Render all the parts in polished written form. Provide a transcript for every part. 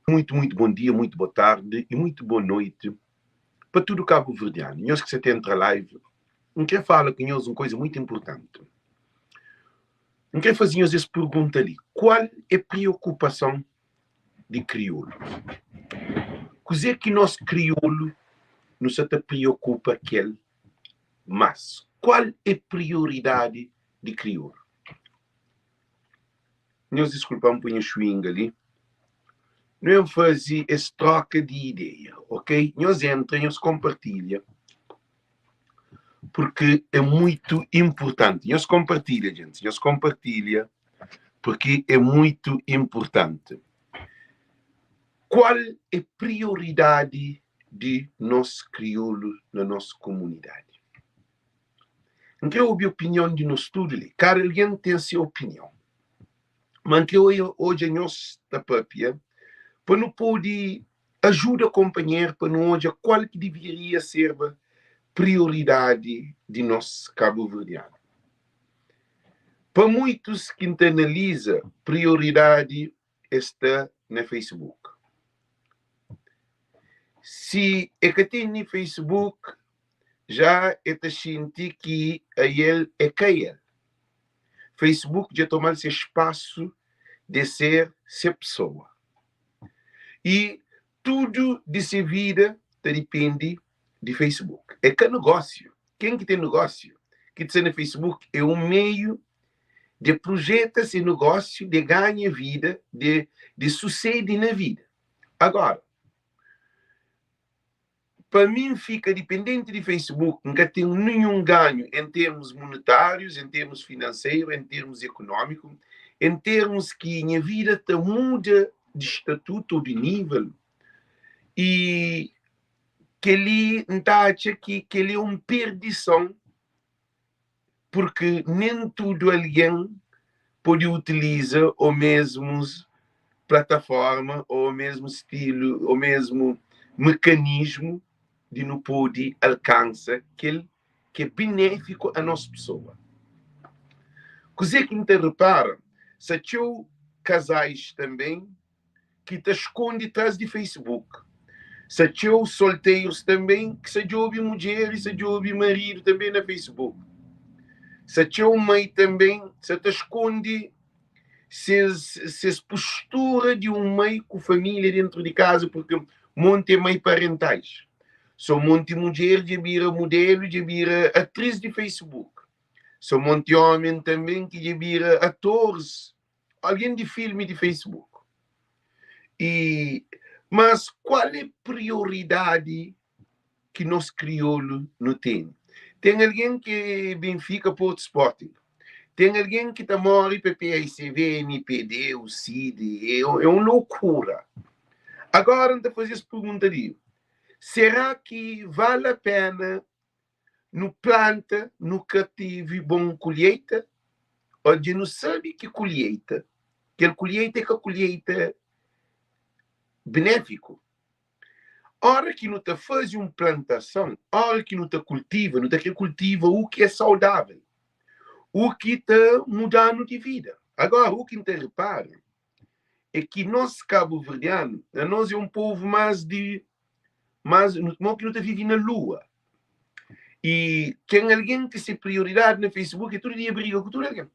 Muito, muito bom dia, muito boa tarde e muito boa noite pa tudo cabo-verdiano. Nhos ki sa ta entra live, N kre fala ku nhos un koisa muito importante. N kre faze nhos es pergunta li, kual é preokupason di kriolu? Kuze ki nos kriolu nu sa ta preokupa kel mas? Kual é prioridadi di kriolu? Nhos diskulpa-m poi nha xuinga li. Nu ben faze es troka di ideia, ok? Nhos entra, nhos konpartilha, purki é muitu inpurtanti. Nhos konpartilha, djentis, nhos konpartilha, purki é muitu inpurtanti. Kual é prioridadi di nos kriolu na nos komunidadi? N kre obi opinion di nos tudu li. Kada algen ten se opinion. Ma N kre odja nhos ta papia pa nu pode ajuda konpanheru pa nu odja kual ki diviria serba prioridadi di nos kabuverdianu. Pa muitus ki N ta analiza, prioridadi e sta na Facebook. Si e ka tene Facebook, já e ta xinti ki ael é ka el. Facebook dja toma-l se spasu de ser se pesoa. I tudu di se vida ta dipende di Facebook. É ka negósiu. Ken ki ten negósiu ki ta sta na Facebook é un meiu de projeta se negósiu, de ganha vida, de de susede na vida. Agora, pa mi N fika dipendenti di Facebook, N ka ten ninhun ganhu en termus monetárius, en termus finanseru, en termus ekonómiku, en termus ki nha vida ta muda di statutu ou di nível. I kel-li N ta atxa ki kel-li é un perdison purki nen tudu algen pode utiliza omesmus plataforma ô omesmu stilu, omesmu mekanismu di nu pode alkansa kel ki é benéfiku a nos pesoa. Kuzê ki N ta repara, sa txeu kazais tanben ki ta skonde tras di Facebook. Sa txeu solterus tanben ki sa djobe mudjer i sa djobe maridu tanben na Facebook. Sa txeu mai tanben sa ta skonde ses, ses postura di un mai ku família dentru di kaza purki monti é mai parentais. So monti mudjer dja bira mudelu, dja bira atris di Facebook. So monti omen tanben ki dja bira atoris Algen di filmi di Facebook. E mas kual é prioridadi ki nos kriolu nu tene? Ten algen ki é Benfica, Porto, Sporting. Ten algen ki ta more pa PAICV, MPD, UCID. É un loucura. Agora N ta faze es pergunta li, será ki vale a pena Nu planta, nu ka tevi bon kulheita? Ô dja nu sabe ki kulheita, kel kulheita é ka kulheita benéfiku. Óra ki nu ta faze un plantason, óra ki nu ta kultiva, nu ta kre kultiva u ki é saudável, u ki ta muda-nu di vida. Agora, u ki N ta repara é ki nos kabuverdianu, anos é un povu más di Mas mo ki nu ta vive na lua. E ten algen ki se prioridadi na Facebook é tudu dia briga ku tudu algen.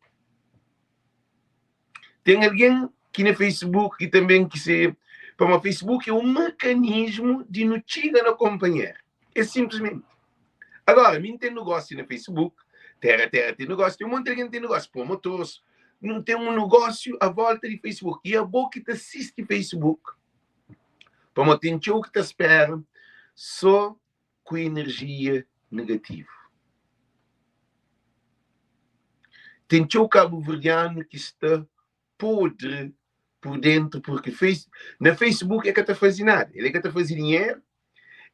Ten algen ki na Facebook ki tanben ki se pamodi Facebook é un mekanismu di nu txiga na konpanheru. É sinplismenti. Agora, mi N ten negósiu na Facebook, Terra Terra ten negósiu, ten un monti algen ten negósiu, promotores, nu ten un negósiu a volta di Facebook. I abo ki ta sisti Facebook, Pamodi ten txeu ki ta spera sô ku inerjia negativu. Ten txeu kabuverdianu ki sta podri pur dentu purki na Facebook el ka ta faze nada, el ka ta faze dinheru,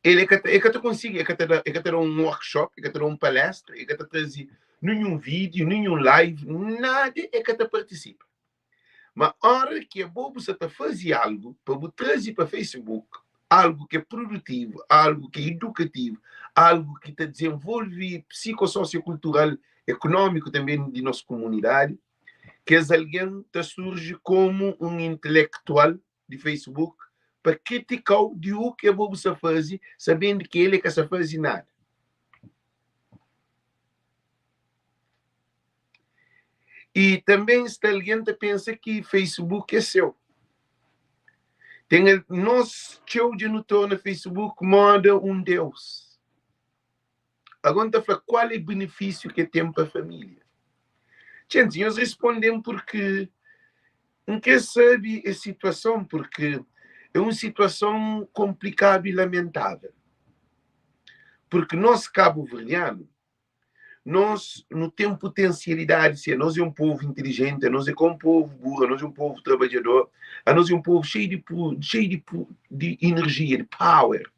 el ka ta, el ka ta konsigi, el ka ta da, el ka ta da un workshop, el ka ta da un palestra, el ka ta traze ninhun vídiu, ninhun live, nada el ka ta partisipa. Ma ora ki abo bu sa ta faze algu pa bu traze pa Facebook, algu ki é produtivu, algu ki é idukativu, algu ki ta dizenvolve psikososiokultural, ekonómiku tanbe di nos kumunidadi, kes algen ta surji komu un intelektual di Facebook. pa kritika-u di u ki abo bu sa faze, sabendu ki el e ka sa faze nada. I tanben sta algen ta pensa ki Facebook é seu. Ten al, nos txeu dja nu torna Facebook moda un deus. Agora N ta fla kual é benefísiu ki el ten pa família. Txente, nhos responde-m purki N kre sabe es situason purki é un situason konplikadu i lamentável. Purki nos kabuverdianu, nos nu ten putensialidadi si anos é un povu intilijenti, anos é ka un povu buru, anos é un povu trabadjador, anos é un povu xeiu di xeiu di di inerjia, di power.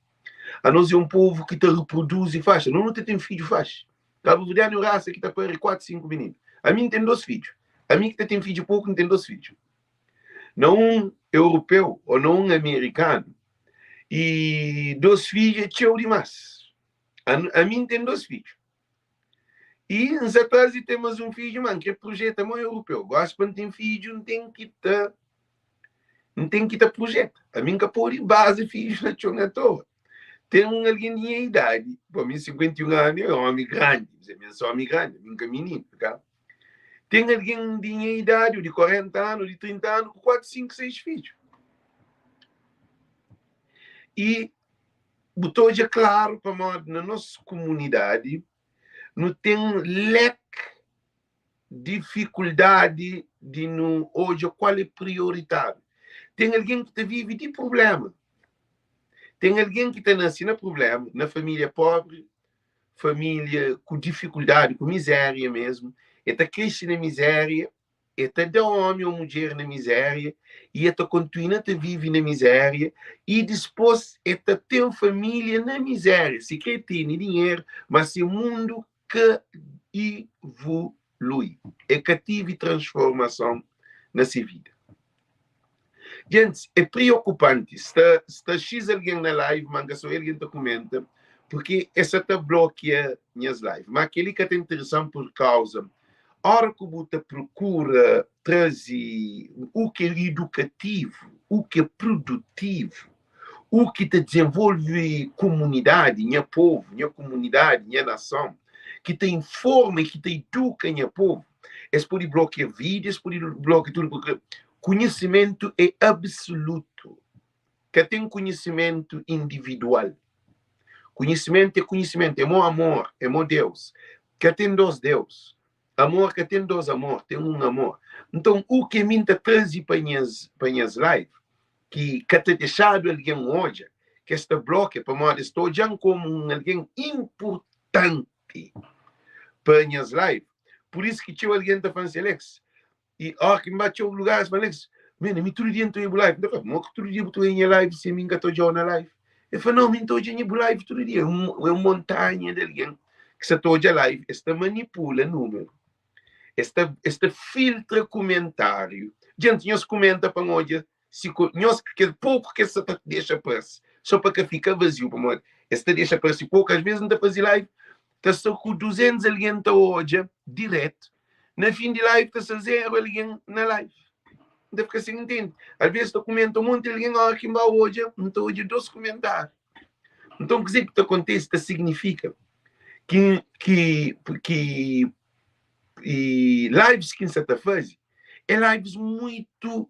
Anos é un povu ki ta reproduzi faxi, anos nu ta ten fidju faxi. Kabuverdianu é un rasa ki ta pari 4, 5 mininu. Ami N ten 2 fidju. Ami ki ta ten fidju poku, N ten 2 fidju. Na un europeu ô na un amerikanu, i 2 fidju é txeu dimás. Ami N ten 2 fidju. I N sa traze ten más un fidju, má N kre projeta mó europeu. Gosi pa N ten fidju, N ten ki ta N ten ki ta projeta. Ami N ka pode baza fidju na txon atoa. Ten un algen di nha idadi, bo mi 51 anu é omi grandi, mi N sa omi grandi, mi N ka mininu, ka? Ten algen di nha idadi, ou di 40 anu, ou di 30 anu, ku 4, 5, 6 fidju. I bu ta odja klaru pamodi na nos kumunidadi nu ten lek difikuldadi di nu odja kual é prioritáriu. Ten algen ki ta vive di prubléma. Ten algen ki ta nase na prubléma, na família pobri, família ku difikuldadi, ku mizéria mesmu. El ta krese na mizéria, el ta da ómi ô mudjer na mizéria i el ta kontinua ta vive na mizéria i dipôs el ta ten família na mizéria. Sikrê el tene dinheru, má se mundu ka ivului, el ka tive transformason na se vida. Gentis, é priokupanti sta sta xis algen na live, ma N ka sabe algen ta kumenta, purki es sa ta blokia nhas live. Ma kel-li ka ta interesa-m pur kauza óra ku bu ta prokura traze u ki é idukativu, u ki é produtivu, u ki ta dizenvolve kumunidadi, nha povu, nha kumunidadi, nha nason, ki ta informa i ki ta iduka nha povu, es pode blokia vídiu, es pode blokia tudu, purki konhisimentu é absolutu. Ka ten konhisimentu individual. Konhisimentu é konhisimentu, é mo amor, é mo Deus. Ka ten dos Deus. Amor ka ten dos amor, ten un amor. Nton, u ki mi N ta traze pa nhas, pa nhas live, ki ka ta dexadu algen odja, ki es ta blokia, pamodi es ta odja-m komu un algen inpurtanti pa nhas live. Pur isu ki txeu algen ta fla-m si, Alex, i óra ki N ba txeu lugar, es fla, Alex, man, ami tudu dia N ta odja bu live. N ta fla, mo ki tudu dia bu ta odja nha live si ami N ka ta odja-u na live? El fla, nau, mi N ta odja nha bu live tudu dia. É un montanha di algen ki sa ta odja live, es ta manipula númeru, es ta, es ta filtra kumentáriu. Djenti, nhos kumenta pa N odja si ku nhos kel poku ki es sa ta dexa parse, so pa ka fika vaziu, pamodi es ta dexa parse poku. Às vezes N ta faze live, ta sta ku 200 algen ta odja diretu, na fin di live ta sta zeru algen na live. N ta fika sen intende. Às vezes ta kumenta un monti algen, óra ki N ba odja, N ta odja dos kumentáriu. Nton, kuzê ki ta kontise ta signifika ki ki ki i lives ki N sa ta faze é lives muitu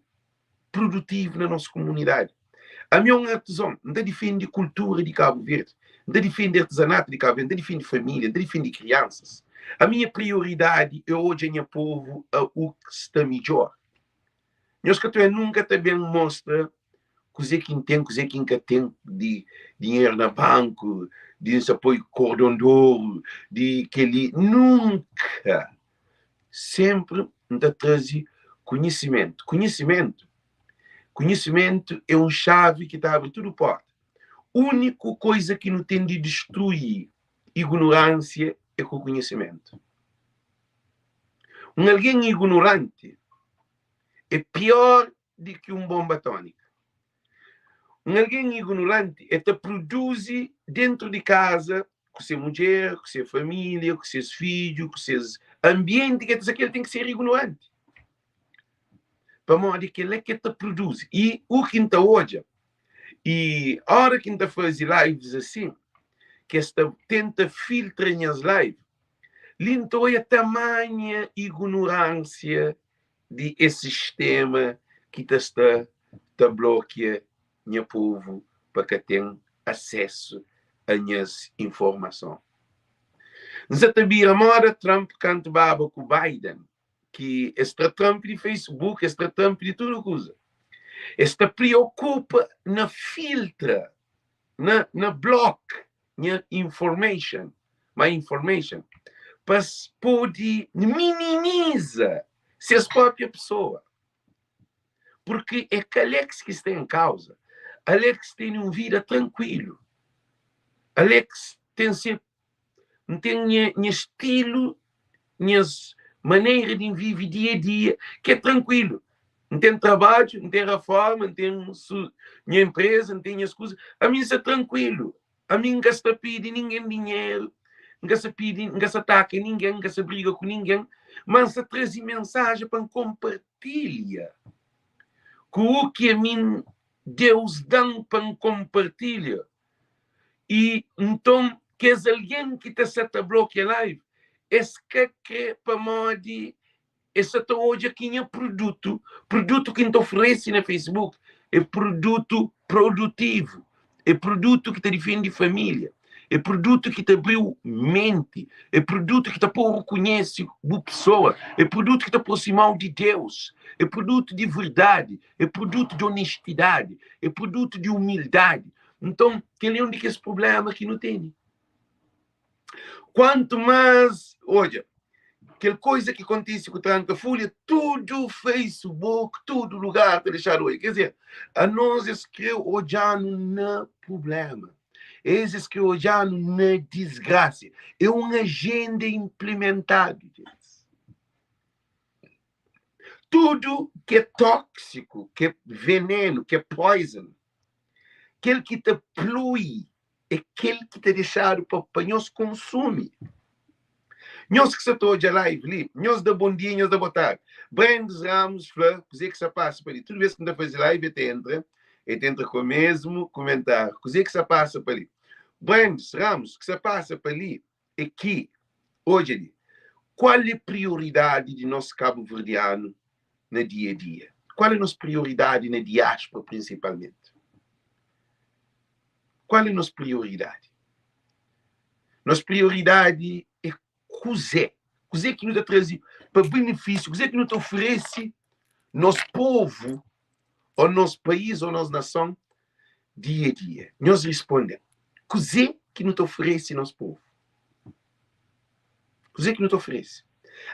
produtivu na nos komunidadi. Ami é un artizon, N ta difende kultura di Kabu Verdi, N ta difende artizanatu di Kabu Verdi, N ta difende família, N ta difende kriansas. Ami nha prioridadi é odja nha povu a u sta midjór. Nhos ka ta oia nunka ta ben mostra kuzê ki N ten, kuzê ki N ka ten di dinheru na banku, di N sa poi kordon di oru, di kel-li. Nunka! Sénpri N ta traze konhisimentu. Konhisimentu, konhisimentu é un xavi ki ta abri tudu pórta. Úniku koiza ki nu ten di distrui ignoránsia é ku konhisimentu. Un algen ignoranti é piór di ki un bonba atómika. Un algen ignoranti el ta produzi déntu di kaza ku se mudjer, ku se família, ku ses fidju, ku ses anbienti ki el ta sta, kel ten ki ser ignoranti. Pamodi kel-la ki el ta produzi. I u ki N ta odja. I ora ki N ta faze lives asin, ki es ta tenta filtra nhas live, li N ta oia tamanha ignoransia di es sistema ki ta sta ta blokia nha povu pa ka ten asesu a nhas informason. N sa ta bira moda Trump kantu baba ku Biden, ki es tra Trump di Facebook, es tra Trump di tudu kuza. Es ta preokupa na filtra, na, na block nha information, my information, pa es pode minimiza ses própria pessoa. Porque é ka Alex ki sta em causa. Alex tene un vida tranquilo. Alex ten se N ten nha, nha stilu, nhas manera di N vive dia a dia, ki é trankuilu. N ten trabadju, N ten raforma, N ten su, nha enpreza, N ten nhas kuza. Ami N sta trankuilu. Ami N ka sta pidi ningen dinheru, N ka sta pidi, N ka sta ataka ningen, N ka sta briga ku ningen, ma N sta traze mensajen pa N konpartilha ku u ki ami Deus da-m pa N konpartilha. I nton, kes algen ki ta sa ta blokia live, es ka kre pamodi es sa ta odja ki nha produtu, produtu ki N ta oferese na Facebook é produtu produtivu, é produtu ki ta difende família, é produtu ki ta abri-u menti, é produtu ki ta pô-u rekonhese bu pesoa, é produtu ki ta aproxima-u di Deus, é produtu di verdadi, é produtu di onestidadi, é produtu di umildadi. Nton, kel-li é un di kes prubléma ki nu tene. Kuantu más, odja, kel koiza ki kontise ku Tranka Fulha, tudu Facebook, tudu lugar ta dexadu odja. Ker dizer, anos es kre odja-nu na prubléma, es es kre odja-nu na disgrasia. É un ajenda inplimentadu, gentis. Tudu ki é tóksiku, ki é venenu, ki é poison, kel ki ta plui é kel ki ta dexadu pa pa nhos konsumi. Nhos ki sa ta odja live li, nhos da bon dia, nhos da bo tardi. Brandes Ramos fla kuzê ki sa pasa pa li. Tudu bês ki N ta faze live, el ta entra, el ta entra ku mesmu kumentáriu. Kuzê ki sa pasa pa li? Brandes Ramos, ki sa pasa pa li é ki, odja li, kual é prioridadi di nos kabuverdianu na dia a dia? Kual é nos prioridadi na diáspora, prinsipalmenti? Kual é nos prioridadi? Nos prioridadi é kuzê? Kuzê ki nu ta traze pa benefísiu? Kuzê ki nu ta oferese nos povu, ô nos país, ô nos nason dia a dia? Nhos responde-m, kuzê ki nu ta oferese nos povu? Kuzê ki nu ta oferese?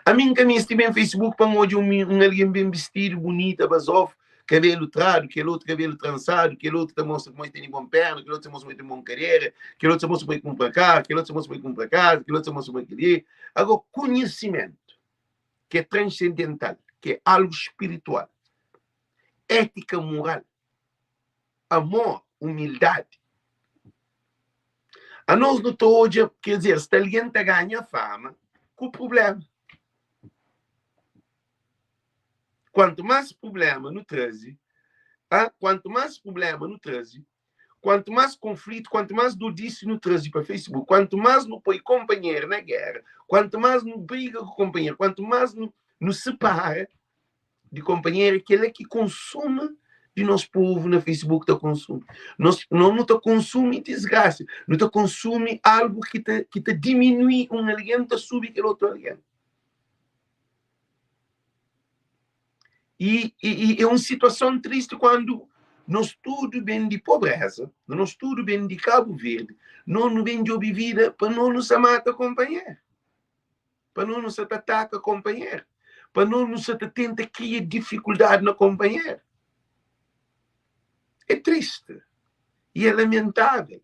Ami N ka meste ben Facebook pa N odja un un algen ben bistidu, bunita, bazofu, kabelu tradu, kel otu kabelu transadu, kel otu ta mostra kuma el tene bon perna, kel otu ta mostra kuma el ten bon karera, kel otu ta mostra kuma el kunpra karu, kel otu ta mostra kuma el kunpra kaza, kel otu ta mostra kuma kel-li. Agora, konhisimentu ki é transendental, ki é algu spiritual, étika moral, amor, umildadi. Anos nu ta odja, quer dizer, sta algen ta ganha fama ku prublema. Kuantu más prublema nu traze, ah, kuantu más prublema nu traze, kuantu más konflitu, kuantu más dodisi nu traze pa Facebook, kuantu más nu poi konpanheru na géra, kuantu más nu briga ku konpanheru, kuantu más nu, nu sipara, di konpanheru é kel-la ki konsuma di nos povu na Facebook ta konsumi. Nos, nos nu ta konsumi disgrasa, nu ta konsumi algu ki ta, ki ta diminui un algen, ta subi kel otu algen. E, e, e é un situason tristi kuandu nos tudu ben di pobreza, nos tudu ben di Kabu Verdi, nos nu ben djobe vida pa nos nu sa mata konpanheru. Pa nos nu sa ta ataka konpanheru. Pa nos nu sa ta tenta kria difikuldadi na konpanheru. É tristi i é lamentável.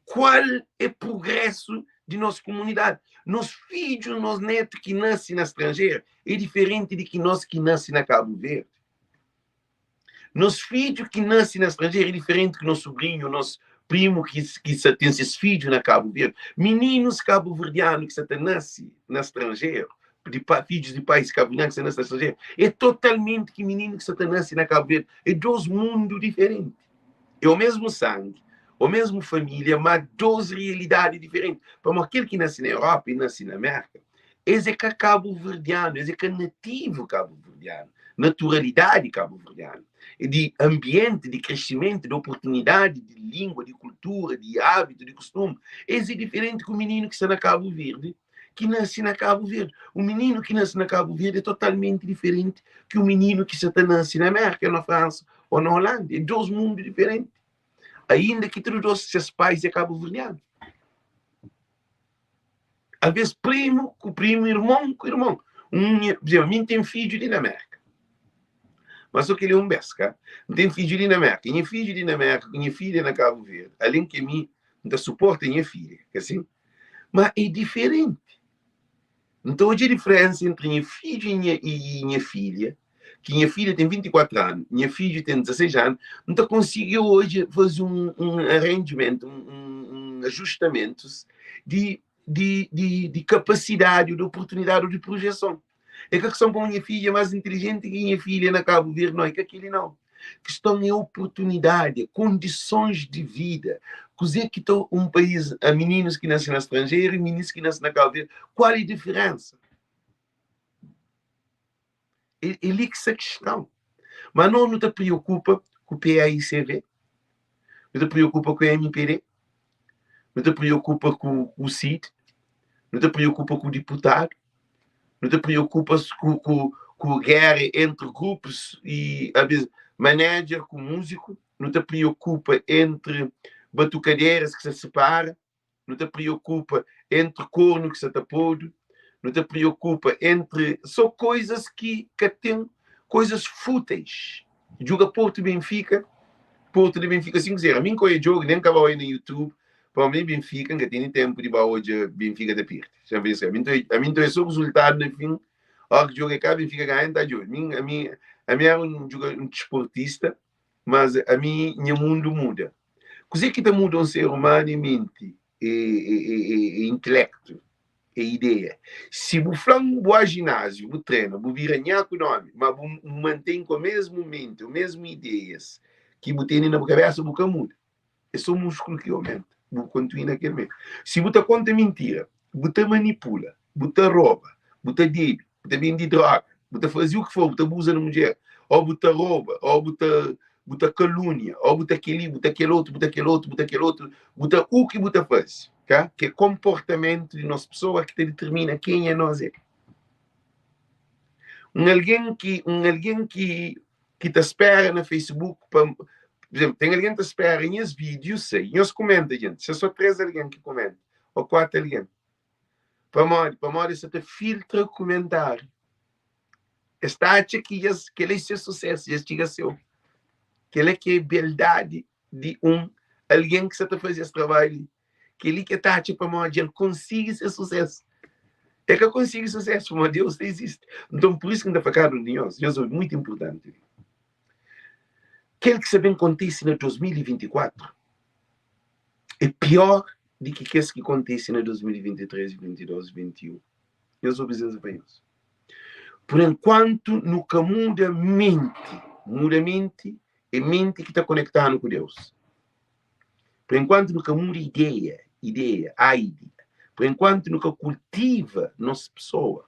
Kual é prugrésu di nos kumunidadi? Nos fidju, nos nétu ki nase na stranjeru é diferenti di ki nos ki nase na Kabu Verdi. Nos fidju ki nase na stranjeru é diferenti ki nos subrinhu, nos primu ki, ki sa ten ses fidju na Kabu Verdi. Mininus kabuverdianu ki sa ta nase na stranjeru, di pa, fidjus di pais kabuverdianu ki sa nase na stranjeru, é totalmenti ki mininu ki sa ta nase na Kabu Verdi. É dos mundu diferenti. É o mesmu sangi, o mesmu família, má dôs realidadi diferenti. Pamodi kel ki nase na Europa i nase na Merka, es é ka kabuverdianu, es é ka nativu kabuverdianu, naturalidadi kabuverdianu, di anbienti, di kresimentu, di oportunidadi, di língua, di kultura, di ábitu, di kustumu. Es é diferenti ku mininu ki sta na Kabu Verdi, ki nase na Kabu Verdi. Un mininu ki nase na Kabu Verdi é totalmenti diferenti ki un mininu ki sa ta nase na Merka, na Fransa ô na Holanda. É dôs mundu diferenti, ainda ki tudu dôs ses pais é kabuverdianu. Alvês primu ku primu, irmon ku irmon. Un, por exemplo, mi N ten fidju li na Merka. Mas só kel-li é un bes, ka? N ten fidju li na Merka. Nha fidju li na Merka ku nha filha na Kabu Verdi, alén ki mi N ta suporta nha filha, ka sin? Ma é diferenti. N ta odja diferensa entri nha fidju i nha, i nha filha, ki nha filha ten 24 anu, nha fidju ten 16 anu, N ta konsigi odja, faze un, un arrangement, un, un, un ajustamentus di, di, di, di kapasidadi, di oportunidadi ou di projeson. É ka kiston pamo nha fidja é más intilijenti ki nha filha na Kabu Verdi, nau, é ka keli nau. Kiston é oportunidadi, é kondisons di vida. Kuzê ki ta un país, a mininus ki nase na stranjeru i mininus ki nase na Kabu Verdi, kual é diferensa? É, é li ki sta kiston. Ma nos nu ta preokupa ku PAICV, nu ta preokupa ku MPD, nu ta preokupa ku ku CID, nu ta preokupa ku diputadu, nu ta preokupa ku, ku, ku géra entri grupus i abes manager ku múziku, nu ta preokupa entri batukaderas ki sa separa, nu ta preokupa entri kornu ki sa ta podu, nu ta preokupa entri so koizas ki ka ten koizas fúteis. Djuga Porto Benfica, Porto di Benfica 5 0. Ami nka oia djogu, nem nka ba oia na YouTube, pamodi mi Benfica nka tene tempu di ba odja Benfica ta pirdi. Xa nfla es, ami nta ami nta oia so rezultadu na fin, ora ki djogu é ka Benfica ganha nta djobi. Mi ami ami era un djuga un disportista, mas ami nha mundu muda. Kuzê ki ta muda un ser umanu é menti, é é é é intelektu. É ideia. Si bu fla-m bu a jináziu, bu trena, bu bira nhaku di ómi, ma bu mantém ku mesmu menti, o mesmu ideias ki bu tene na bu kabésa, bu ka muda. É sô muskulu ki omenta. Bu kontinua na kel mê. Si bu ta konta mintira, bu ta manipula, bu ta roba, bu ta debe, bu ta bende droga, bu ta faze u ki for, bu ta abuza na mudjer, ô bu ta roba, ô bu ta bu ta kalunia, ô bu ta kel-li, bu ta kel otu, bu ta kel otu, bu ta kel otu, bu ta u ki bu ta faze, ka? Ki é konportamentu di nos pesoa ki ta ditirmina kenha nos é. Un algen ki un algen ki ki ta spera na Facebook pa por exemplo, ten algen ta spera nhas vídius sai. Nhos kumenta, gente. Se só 3 algen ki kumenta, ô 4 algen. Pamodi? Pamodi es sa ta filtra kumentáriu. Es ta atxa ki dja-s kel-la é ses susésu, dja-s txiga séu. Kel-la ki é beldadi di un algen ki sa ta faze es trabadju li. Kel-li ki el ta atxa pamodi dja el konsigi se susésu. El ka konsigi susésu pamodi Deus ta izisti. Nton, pur isu ki N ta fla kada un di nhos, nhos obi, mutu inportanti li. Kel ki sa ben kontise na 2024 é pior di ki kes ki kontise na 2023, 22, 21. Nhos obi Zé pa nhos. Por enquanto nu ka muda menti, muda menti é menti ki ta konekta-nu ku Deus. Por enquanto nu ka muda ideia, ideia, a ideia. Por enquanto nu ka kultiva nos pessoa.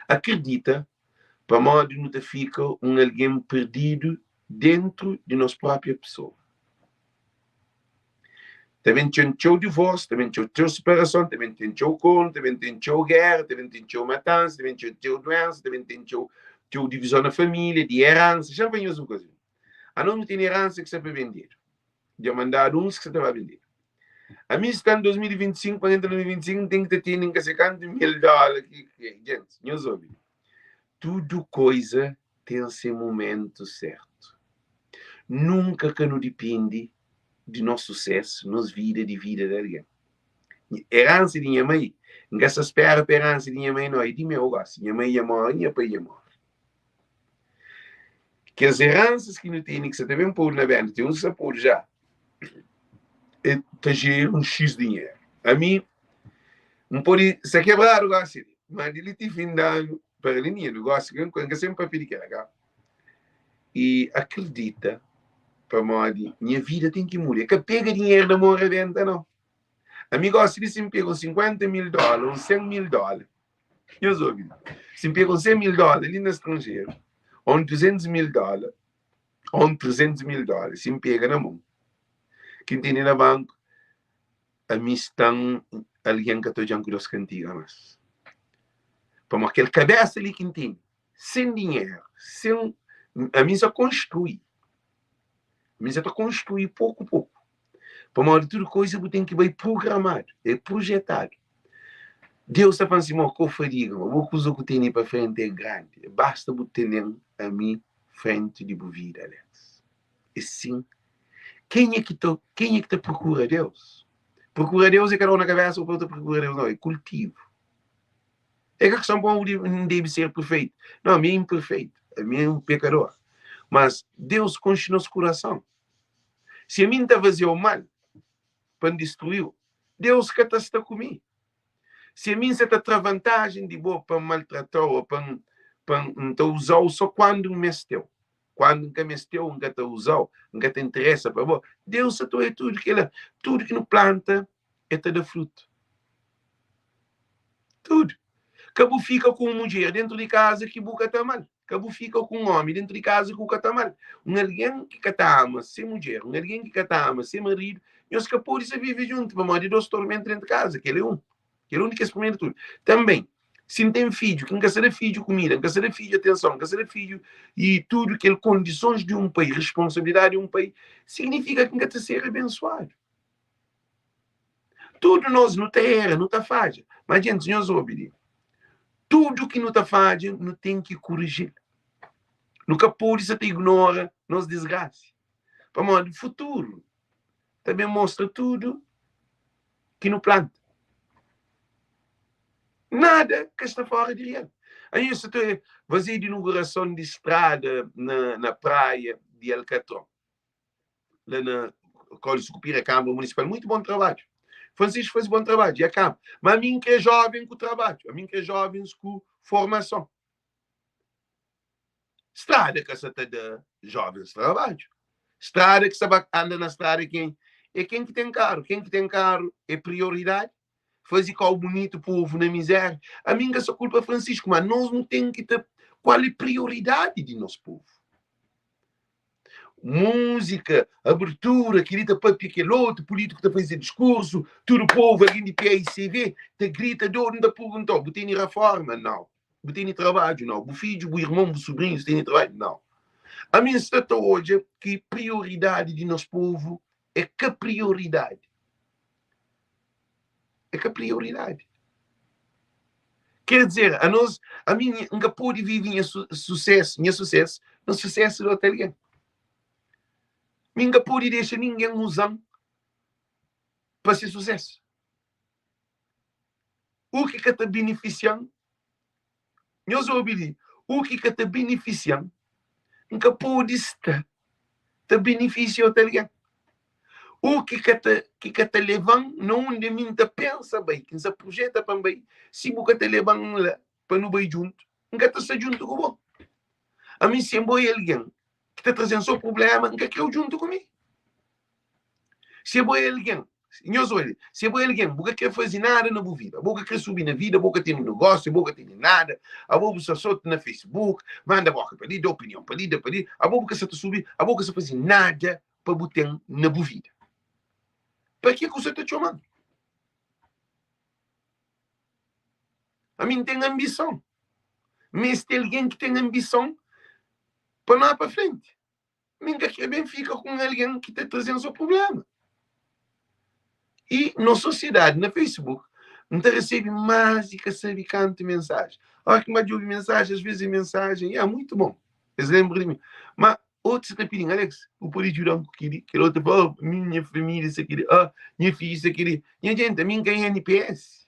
Akredita pamodi nu ta fika un algen perdidu dentru di nos própria pessoa. Ta ben ten txeu divórsiu, ta ben ten txeu separason, ta ben ten txeu kornu, ta ben ten txeu géra, ta ben ten txeu matansa, ta ben ten txeu duénsa, ta ben ten txeu txeu divizon na família, di eransa. Xa-m fla nhos un kuza. Anos nu tene eransa ki sta pa bendedu. Dja mandadu uns ki sta ta ba bendedu. Ami sta na 2025 pa entra na 2025 N ten ki ta tene N ka se kantu mil dóla ki Gentis, nhos obi. Tudu koiza ten se mumentu sertu. Nunka ka nu dipende di nos susésu, nos vida, di vida di algen. Eransa di nha mai, N ka sta spera pa eransa di nha mai, no, é di meu gósi. Nha mai dja móre, nha pai dja móre. Kes eransas ki nu tene ki sa ta ben podu na benda, ten uns ki sta podu já, e ta jera un xis dinheru. Ami, N pode sta kebradu gósi li, ma di li ti fin di anu, para li nha negósiu, N ka sen papia di kela, ka? I akredita. Pamodi nha vida ten ki muda. É ka pega dinheru na mon rebenta, nau. Ami gosi di si N pega un 50 mil dóla, un 100 mil dóla. Nhos obi, si N pega un 100 mil dóla li na stranjeru, ô un 200 mil dóla, ô un 300 mil dóla, si N pega na mon, ki N tene na banku, ami sta-m algen ka ta odja-m ku dos kantiga más. Pamodi kel kabésa li ki N tene, sen dinheru, sen ami N sa konstrui, ami N sa ta konstrui poku poku. Pamodi tudu koza bu ten ki bai prugramadu, é projetadu. Deus ta fla-m si, Mo, ka bu fadiga, mo, bo kuza ku tene pa frenti é grandi, basta bu tene-m ami frenti di bu vida, Alex. É sin. Kenha ki ta, kenha ki ta prokura Deus? Prokura Deus é ka da-u na kabésa bu ta prokura Deus, nau, é kultivu. É ka questão pa N debe ser perfeitu. Não, ami é imperfeitu, ami é un pekador. Mas Deus konxe nos kurason. Si ami N ta faze-u mal pa N distrui-u, Deus ka ta sta ku mi. Si ami N sa ta tra vantajen di bo pa N maltrata-u ô pa N pa N ta uza-u sô kandu N meste-u, kandu N ka meste-u N ka ta uza-u, N ka ta interesa pa bo, Deus sa ta oja tudu kila. Tudu ki nu planta el ta da frutu. Tudu. Ka bu fika ku un mudjer dentru di kaza ki bu ka ta ama-l. Ka bu fika ku un ómi dentru di kaza ki bu ka ta ama-l. Un algen ki ka ta ama se mudjer, un algen ki ka ta ama se maridu, nhos ka pode sta vive djuntu, pamodi é dos tormentu dentru di kaza. Kel é un. Kel é un di kes primeru di tudu. Tanbê, si N ten fidju, ki N ka sta da fidju kumida, N ka sta da fidju atenson, N ka sta da fidju i tudu kel kondisons di un pai, responsabilidadi di un pai, signifika ki N ka ta ser abensuadu. Tudu nos nu ta era, nu ta fadja. Ma gentis, nhos obi li. Tudu ki nu ta fadja, nu ten ki kuriji-l. Nu ka pode sa ta ignora nos disgrasi. Pamodi futuru ta ben mostra tudu ki nu planta. Nada ka sta fora di real. Aí sa ta faze di inaugurason di strada na, na praia di Alcatron. lá na Código Sucupira, Câmara Municipal, muito bom trabalho. Francisco faz bom trabalho, e a Câmara. Mas a mim que é jovem com trabalho, a mim que é jovens com formação. Estrada que se da jovens trabalho. Estrada que se anda na estrada quem é quem que tem carro, quem que tem carro é prioridade. Faze kau bunitu povu na miséria. Ami N ka sa kulpa Francisco, mas nos nu ten ki ta kual é prioridadi di nos povu. Múzika, abertura, kel-li ta papia kel otu, pulítiku ta faze diskursu, tudu povu, algen di PAICV ta grita dodu, N ta pergunta-u, bu tene raforma? Nau. Bu tene trabadju? Nau. Bu fidju, bu irmon, bu subrinhus tene trabadju? Nau. Ami N sta ta odja ki prioridadi di nos povu é ka prioridadi. É ka prioridadi. Quer dizer, a nos, a mim N ka pode vive nha sucesso, nha sucesso, na sucesso de outro alguém. Mi N ka pode deixa ninguém usa-m pa se sucesso. O ki ka ta beneficia-m, nhos obi li, o ki ka ta beneficia-m, N ka pode sta ta benefisia otu algen. O ki ka ta, ki ka ta leba-m na undi mi N ta pensa bai, ki N sa projeta pa N bai, si bu ka ta leba-m la pa nu bai djuntu, N ka ta sta djuntu ku bo. Ami si N bo é algen ki ta traze-m so prubléma, N ka krê-u djuntu ku mi. Si bo é algen, nhos odja, si bo é algen, bu ka krê faze nada na bu vida, bo ka krê subi na vida, bo ka tene negósiu, bo ka tene nada, abo bu sta so na Facebook, manda boka pa li, da opinion pa li, da pa li, abo bu ka sta ta subi, abo ka sta faze nada pa bu ten na bu vida. Pa ke ku sta ta txoman? Ami N ten anbison. Meste algen ki ten anbison pa no pa frenti. Mi N ka kre ben fika ku un algen ki ta traze-m so prubléma. I nos sosiedadi na Facebook, N ta resebe más di ka sabe kantu mensaji. Óras ki N ba djobe mensaji, asvês é mensajen, ya, mutu bon, es lenbra di mi. Má otus ta pidi-m, Alex, bu pode djuda-m ku kel-li? Kel otu ta fla, oh, mi nha família sta kel-li, oh, nha fidju sta kel-li. Nha jenti, ami N ka é NPS.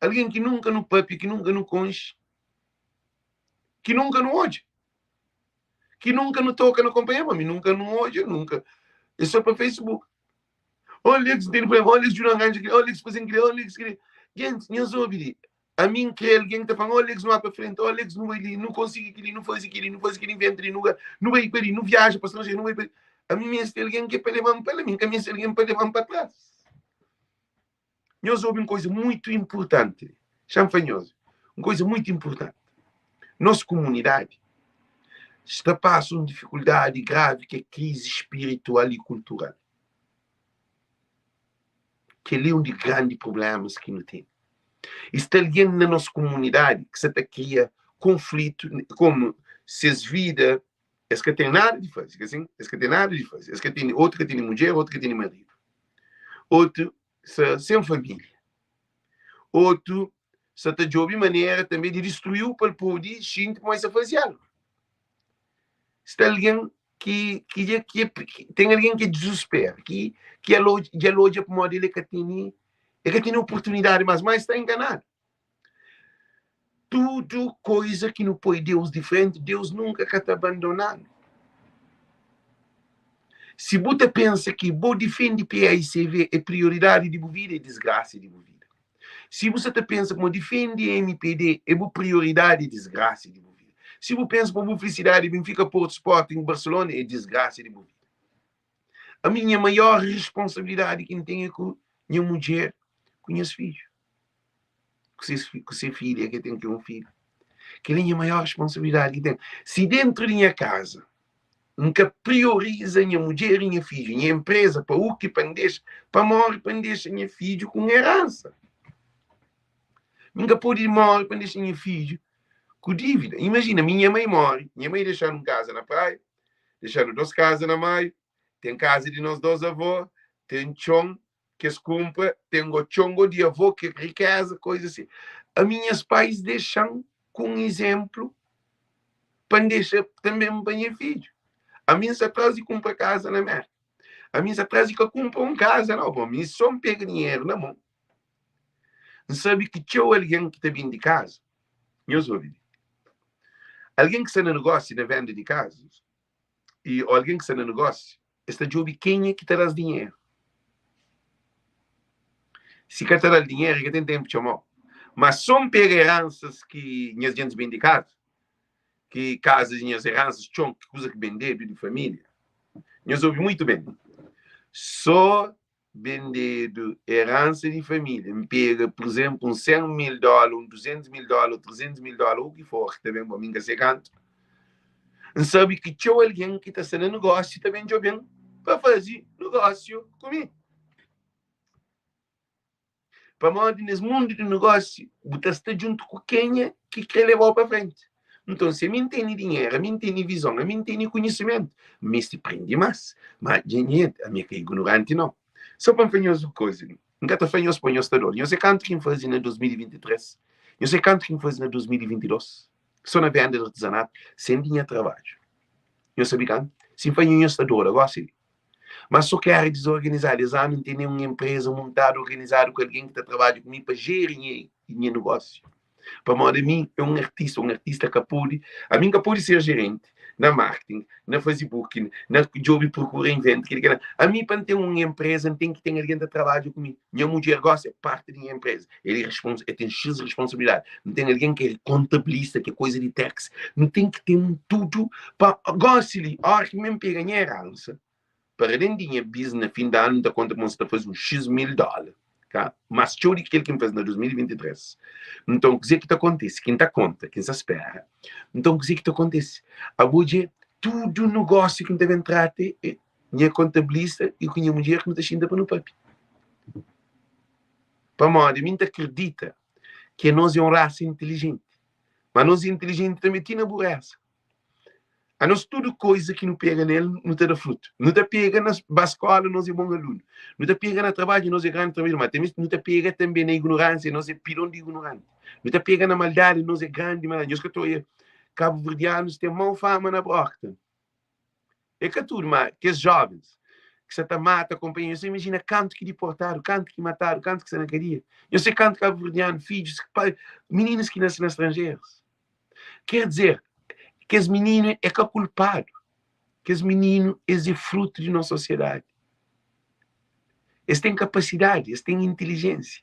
Algen ki nunka nu pâpia, ki nunka nu konxe, ki nunka nu odja, ki nunka nu toka na konpanheru, ma mi nunka nu odja, nunka. É só pa Facebook. Olha, Alex, tem problema, olha, Alex, djuda-m ganha kel-li, olha, Alex, faze-m kel-li, olha, Alex, kel-li. Gentis, nhos obi li. Ami N kre algen ki ta fla-m, oh Alex, nu ba pa frenti, oh Alex, nu bai li, nu konsigi kel-li, nu faze kel-li, nu faze kel-li, inventa li, nu nu bai pa li, nu viaja pa stranjeru, nu bai pa li. Ami N meste algen ki é pa leba-m pa la, mi N ka meste algen pa leba-m pa tras. Nhos obi un koza mutu inpurtanti li. Xa-m fla nhos un koza mutu inpurtanti. Nos kumunidadi sta pasa un difikuldadi gravi ki é krizi spiritual i kultural. Kel-li é un di grandi prublémas ki nu ten. I sta algen na nos kumunidadi ki sta ta kria konflitu, komu ses vida, es ka ten nada di faze, ka sin? Es ka ten nada di faze. Es ka tene, otu ka tene mudjer, otu ka tene maridu. Otu sta sen família. Otu sta ta djobe manera tanbê di distrui-u pa el pode xinti ma el sta faze algu. Sta algen ki ki dja ki ki ten algen ki dizuspera, ki ki el odja dja el odja pamodi el ka tene el ka tene oportunidadi más, má el sta enganadu. Tudu koiza ki nu poi Deus di frenti, Deus nunka ka ta bandona-nu. Si bu ta pensa ki bo difende PAICV é prioridadi di bu vida, é disgrasa di bu vida. Si bu sa ta pensa kuma difende MPD é bu prioridadi, é disgrasa di bu vida. Si bu pensa pa bu filisidadi é Benfica, Porto, Sporting, Barcelona, é disgrasa di bu vida. Ami nha maior responsabilidadi ki N ten é ku nha mudjer, ku nhas fidju, ku ses ku se filha ki ten ki un filhu. Kel-li é nha maior responsabilidadi ki ten. Si dentru di nha kaza N ka prioriza nha mudjer i nha fidju, nha enpreza pa u ki pa N dexa, pa móre pa N dexa nha fidju ku un eransa. Mi N ka pode móre pa N dexa nha fidju ku dívida. Imajina, mi nha mai móre, nha mai dexa-nu un kaza na Praia, dexa-nu dos kaza na Maio, ten kaza di nos dos avó, ten txon ki es kunpra, ten go txon go di avó ki é rikéza, koza si. Ami nhas pais dexa-m ku un izénplu pa N dexa tanbê pa nha fidju. Ami N sta tras di kunpra kaza na Mérka. Ami N sta tras di ka kunpra un kaza nau, bo. Mi sô N pega dinheru na mon. N sabe ki txeu algen ki ta ben di kaza, nhos obi li, algen ki sta na negósiu na venda di kazas i ô algen ki sta na negósiu, es ta djobe kenha ki ta da-s dinheru. Si ka ta da-l dinheru, el ka ten ténpu txoma-u. Má sô N pega eransas ki nhas gentis ben di kaza, ki kaza di nhas eransas, txon, ki kuza ki bendedu di família. Nhos obi mutu ben. Sô bendedu eransa di família, N pega, pur izénplu, un 100 mil dóla, un 200 mil dóla, 300 mil dóla, u ki for ki ta ben pa mi, N ka se kantu. N sabe ki txeu algen ki ta sta na nogósiu ta ben djobe-m pa faze nogósiu ku mi. Pamodi nes mundu di nogósiu, bu ta sta djuntu ku kenha ki krê leba-u pa frenti. Nton, si ami N tene dinheru, ami N tene vizon, ami N tene konhisimentu, N meste prende más. Má, dja nha, ami é ka ignoranti nau. Sô pa N fla nhos un kuza, N ka ta fla nhos pa nhos ta dor. Nhos é kantu ki N faze na 2023? Nhos é kantu ki N faze na 2022? Sô na venda di artizanatu, sen di nha trabadju. Nhos sabe kantu? Si N fla nhos, nhos ta dora gósi li. Má sô ki éra dizorganizadu. Es anu N tene un enpreza muntadu, organizadu ku algen ki ta trabadja ku mi pa jeri nha nogósiu. Pamodi ami é un artista, un artista ka pode, ami N ka pode ser jerenti na marketing, na faze booking, na djobe prokura inventa, kel-li kel-la. Ami pa N ten un enpreza N ten ki ten algen ta trabadja ku mi. Nha mudjer gosi é parti di nha enpreza, el é respons, el ten xis responsabilidadi. N ten algen ki é kontabilista, ki é koza di tax. N ten ki ten tudu pa gosi li, óra ki mi N pega nha eransa, Para alén di nha business na fin di anu, N ta konta ma N sta faze uns X mil dóla, ka más txeu di ki kel ki N faze na 2023. Nton, kuzê ki ta kontise? Ki N ta konta, ki N sta spera. Nton, kuzê ki ta kontise? Abo dja tudu nogósiu ki N ta ben trata é nha kontabilista i ku nha mudjer ki nu ta xinta pa nu papia. Pamodi mi N ta kridita ki anos é un rasa intilijenti, ma anos é intilijenti tanbê ti na buresa. Anos tudu koiza ki nu pega nel, nu ta da frutu. Nu ta pega na ba skola, nos é bon alunu. Nu ta pega na trabadju, nos é grandi trabadjador. Ma tanbe nu ta pega tanbe na ignoránsia, nos é pilon di ignoranti. Nu ta pega na maldadi, nos é grandi malandru. Nhos ka ta oia kabuverdianus ten mau fama na Brockton. É ka tudu, ma kes jovens ki sa ta mata konpanheru, nhos ta imajina kantu ki diportadu, kantu ki matadu, kantu ki sta na kadia. Nhos sai kantu kabuverdianu, fidjus, pai, mininus ki nase na stranjerus. Quer dizer, kes mininu é ka kulpadu. Kes mininu es é frutu di nos sosiedadi. Es ten kapasidadi, es ten intilijénsia.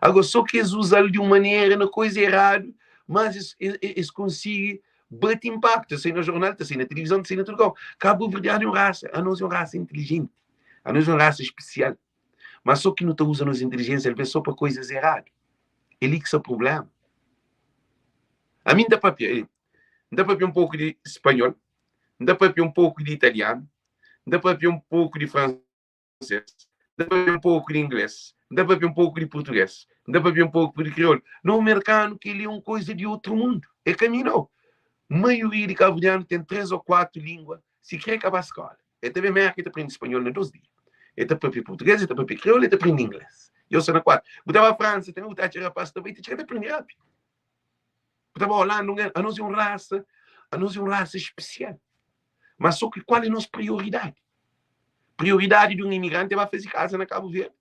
Agora, só que es usa-l di un manera na coisa errado, mas es konsigi bate impacto. Ta sai na jornal, ta sai na televisão, ta sai na tudo kau. Cabo-verdiano é um raça, a nós é um raça inteligente, a nós é um raça especial. Mas só que não ta usa nos inteligência, às vezes só para coisas erradas. É li que está o problema. A mim da papia, da papia um pouco de espanhol, da papia um pouco de italiano, da papia um pouco de francês, da papia um pouco de inglês, da papia um pouco de português, da papia um pouco de crioulo. No mercado que ele é uma coisa de outro mundo. É caminho. A maioria de cabo-verdiano tem três ou quatro línguas, se quer acabar a escola. É também merda que aprende espanhol na 2 dias. É papia português, é papia crioulo, é aprende inglês. Eu sou na quatro. Botava a França, também botava a rapaz também, tinha que aprender rápido. Botava a Holanda, a nós é uma raça, a nós é uma raça especial. Mas só que qual é a nossa prioridade? Prioridade de um imigrante é vai fazer casa na Cabo Verde.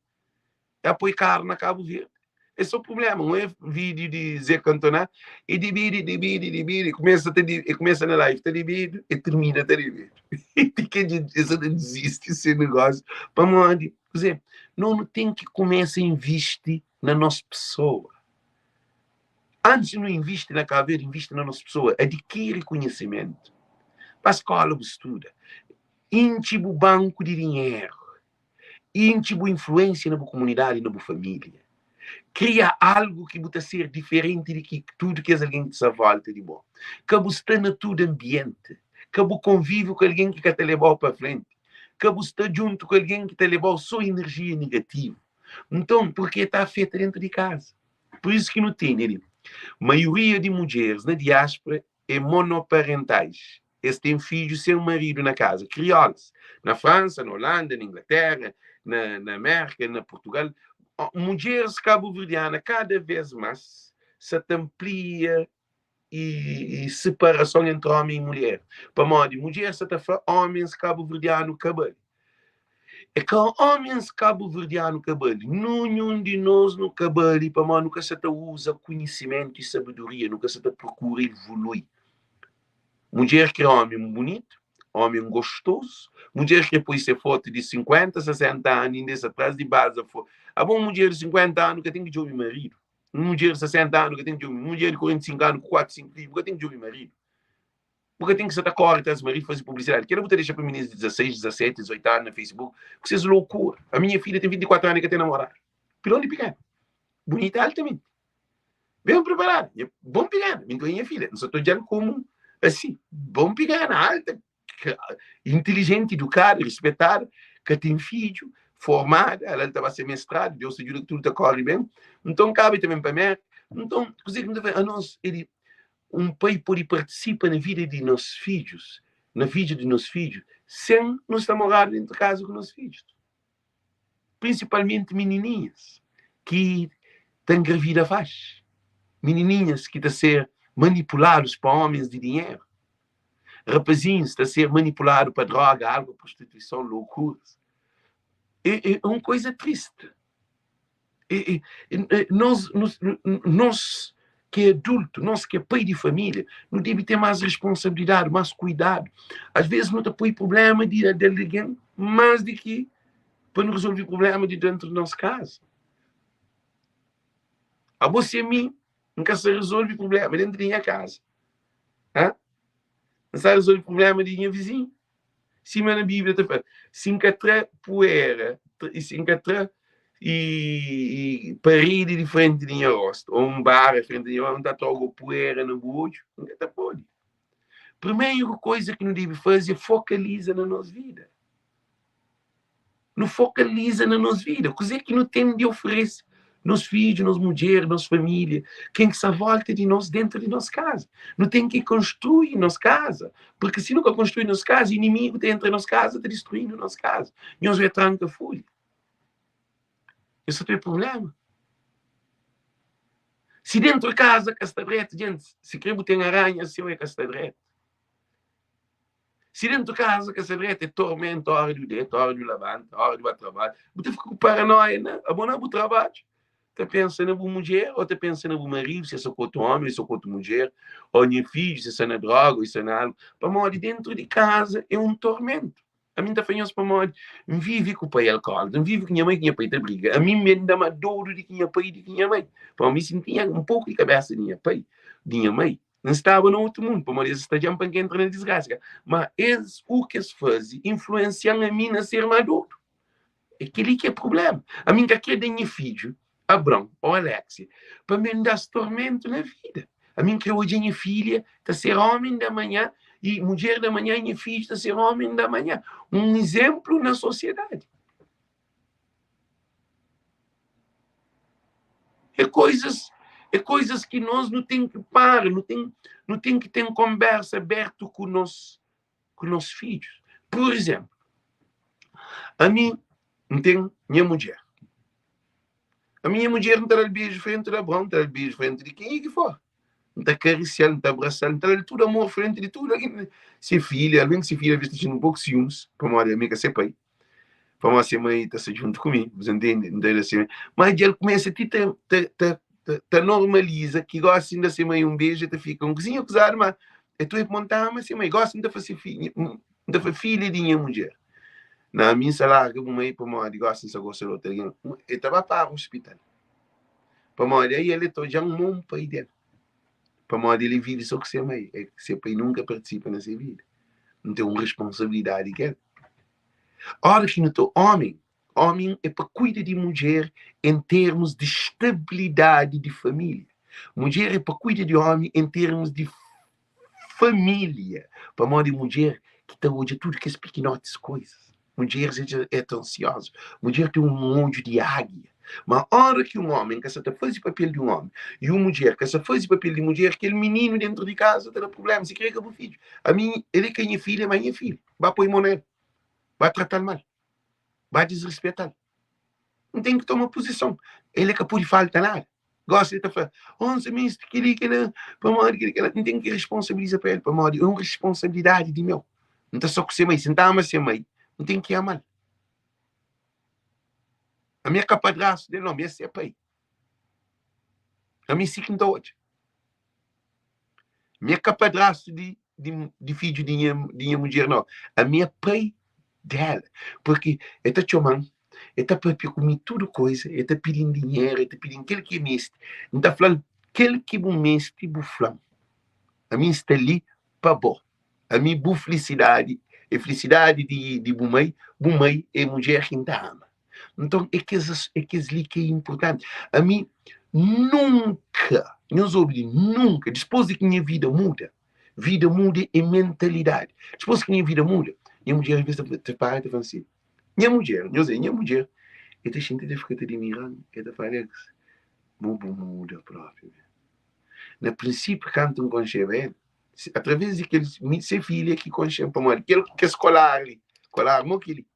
É apoiar carro na Cabo Verde. Esse é o problema. Não é vídeo de Zé Cantona e divide, divide, divide. Começa, e começa na live, está dividido e termina, está dividido. E que desiste esse negócio. Para onde? Quer dizer, não tem que começar a investir na nossa pessoa. Antes de não investir na Cabo Verde, investe na nossa pessoa. Adquire conhecimento. Para a escola, você estuda. Intxi o banco de dinheiro. Intxi influência na comunidade e na família. Cria algo que você ser diferente de que tudo que é alguém que se volta de bom. Que você está na tudo ambiente. Que você convive com alguém que quer te levar para frente. Que você está junto com alguém que te leva só energia negativa. Então, porque está feita dentro de casa. Por isso que não tem, né? Maioria de mulheres na diáspora é monoparentais. Eles têm filhos sem marido na casa, crioulos. Na França, na Holanda, na Inglaterra, na América, na Portugal. Mulheres cabo-verdianas cada vez mais se amplia e separação entre homem e mulher. Para modo, mulher se está homens cabo-verdiano cabelo. É que homens cabo-verdiano cabelo, nenhum de nós no cabelo, para modo, nunca se usa conhecimento e sabedoria, nunca se procura evoluir. Mulher que é homem bonito, homem gostoso, mulher que põe se foto de 50, 60 anos, ainda atrás de base. A bom mulher de 50 anos que tem que ouvir marido. Mulher de 60 anos que tem que ouvir. Mulher de 45 anos, com 4, 5 filhos, que tem que ouvir marido. Porque tem que ser corre atrás do marido fazer publicidade. Quero botar deixar para meninas de 16, 17, 18 anos no Facebook. Porque vocês loucura. A minha filha tem 24 anos e que tem namorado. Pilão de pequeno. Bonita altamente. Bem preparada. Bom pequeno. Minha filha. Não sou dizendo como assim. Bom pequeno, alta, inteligente, educada, respeitada, que tem filho, formada, ela estava a ser mestrada, Deus ajuda que tudo corre bem. Então, cabe também para mim. Então, a nós, ele, um pai pode participar na vida de nossos filhos, na vida de nossos filhos, sem nos estar morando dentro de casa com nossos filhos. Principalmente menininhas que têm gravida faz. Menininhas que estão a ser manipulados por homens de dinheiro. Rapazinhos estão a ser manipulados para droga, álcool, prostituição, loucuras. É uma coisa triste. Nós que é adulto, nós que é pai de família, não deve ter mais responsabilidade, mais cuidado. Às vezes não te põe problema de alguém mais do que para não resolver problema de dentro da nossa casa. A você a mim, nunca se resolve problema dentro da minha casa. Hã? Não se resolve problema de minha vizinha. Cima na Bíblia está falando, se encontrar poeira, se encontrar e parede de frente de minha rosto, ou um bar em frente de minha rosto, não está algo poeira no olho, não está pode. Primeira coisa que não deve fazer é focaliza na nossa vida. Não focaliza na nossa vida. Coisa que não tem de oferecer nos filhos, nos mulheres, nossa família, quem que se volta de nós dentro de nossa casa. Não tem que construir nossa casa, porque se nunca construir nossa casa, o inimigo entra em nossa casa, está destruindo nossa casa. Nós vai tranca folha. Esse é o problema. Se dentro de casa que está direto, gente, se quer botar aranha, se é que está direto. Se dentro de casa que está direto, é tormento, hora do dedo, hora do levante, hora do trabalho. Você fica com paranoia, né? A boa não trabalho. Você pensa na mulher, ou você pensa no marido, se é só com outro homem, se é com outra mulher, ou minha filho, se é na droga, ou se é na algo. Para morrer dentro de casa é um tormento. Ami N ta fla nhos pamodi N vive ku pai alkólatra, N vive ku nha mai ku nha pai ta briga. Ami N ben da ma dodu di ki nha pai di ki nha mai. Pamodi mi si N tinha un poku di kabésa di nha pai, di nha mai, N staba na otu mundu, pamodi es sta dja-m pa N ka entra na disgrasa. Ma es, u ki es faze influensia-m ami na ser ma dodu. É kel-li ki é prubléma. Ami N ka krê da nha fidju, Abraon ô Alexia, pa mi N da-s tormentu na vida. Ami N krê odja nha filha ta ser ómi da manhã i mudjer da manhã i nha fidju ta ser ómi da manhã. Un izénplu na sosiedadi. É koizas, é koizas ki nos nu ten ki para, nu ten, nu ten ki ten konbersa abertu ku nos ku nos fidjus. Pur izénplu, ami N ten nha mudjer. Ami nha mudjer N ta da-l beju frenti di Abraon, N ta da-l beju frenti di kenha ki for. N ta karisia-l, N ta abrasa-l, N ta da-l tudu amor frenti di tudu algen. Se filha, algen ki se filha alvês ta xinti un poku siumis, pamodi ami ka se pai, pamodi se mai ta sta djuntu ku mi, bu ta ntende? N ta da se mai. Má dja el kumesa ti ta ta ta ta normaliza ki gósi N da se mai un beju, el ta fika un kuzinha kuzadu, má E tu e pon ta ama se mai. Gosi N ta fase fi, N ta fla filha di nha mudjer, Na ami N sa larga bu mai pamodi gosi N sa gosta di otu algen. E ta ba para ospital pamodi ai el e ta odja-m mo un pai del. Pamodi el e vive so ku se mai, e se pai nunka partisipa na se vida. N ten un responsabilidadi ku el. Ora ki nu ta omi, Ómi é pa kuida di mudjer en termus di stabilidadi di família. Mudjer é pa kuida di ómi en termus di família. Pamodi mudjer ki ta odja tudu kes pikinotis koizas. Mudjeris é ta ansiozu. Mudjer ten un odju di águia. Ma óra ki un ómi ka sa ta faze papel di un ómi i un mudjer ka sa faze papel di mudjer, kel mininu dentru di kaza ta da prubléma. Si kre ka bu fidju. Ami, el é ka nha filha, ma é nha filhu. Ba poi mon na el. Ba trata-l mal. Ba disrespeta-l. N ten ki toma puzison. El é ka pode falta nada. Gosi el ta fla, oh, N sa meste kel-li, kel-la, pamodi kel-li, kel-la. N ten ki responsabiliza pa el, pamodi é un responsabilidadi di meu. N ta sta ku se mai. Si N ta ama se mai, N ten ki ama-l. Ami é ka padrastu del, no, mi é se pai. Ami si ki N ta odja. Mi é ka padrastu di, di, di fidju di nha, di nha mudjer, no. Ami é pai dela. Porque el ta txoma-m, el ta papia ku mi tudu koisa, el ta pidi-m dinheru, el ta pidi-m kel ki el meste. N ta fla-l, kel ki bu meste, bu fla-m. Ami N sta li pa bo. Ami bu flisidadi é flisidadi di, di bu mai, bu mai é mudjer ki N ta ama. Nton, é kes, é kes li ki é inportanti. Ami nunka, nhos obi li, nunka, dispôs di ki nha vida muda, vida muda é mentalidadi. Dispôs ki nha vida muda, nha mudjer alvês ta, ta para ta fla si, nha mudjer, nhos é nha mudjer, el ta xinti, el ta fika ta dimira-m, el ta fla, Alex, bo bu muda propi. Na prinsípiu, kantu N konxeba el, através di kel se filha ki konxe-m, pamodi kel kes kolar li, kolar mo kel-li.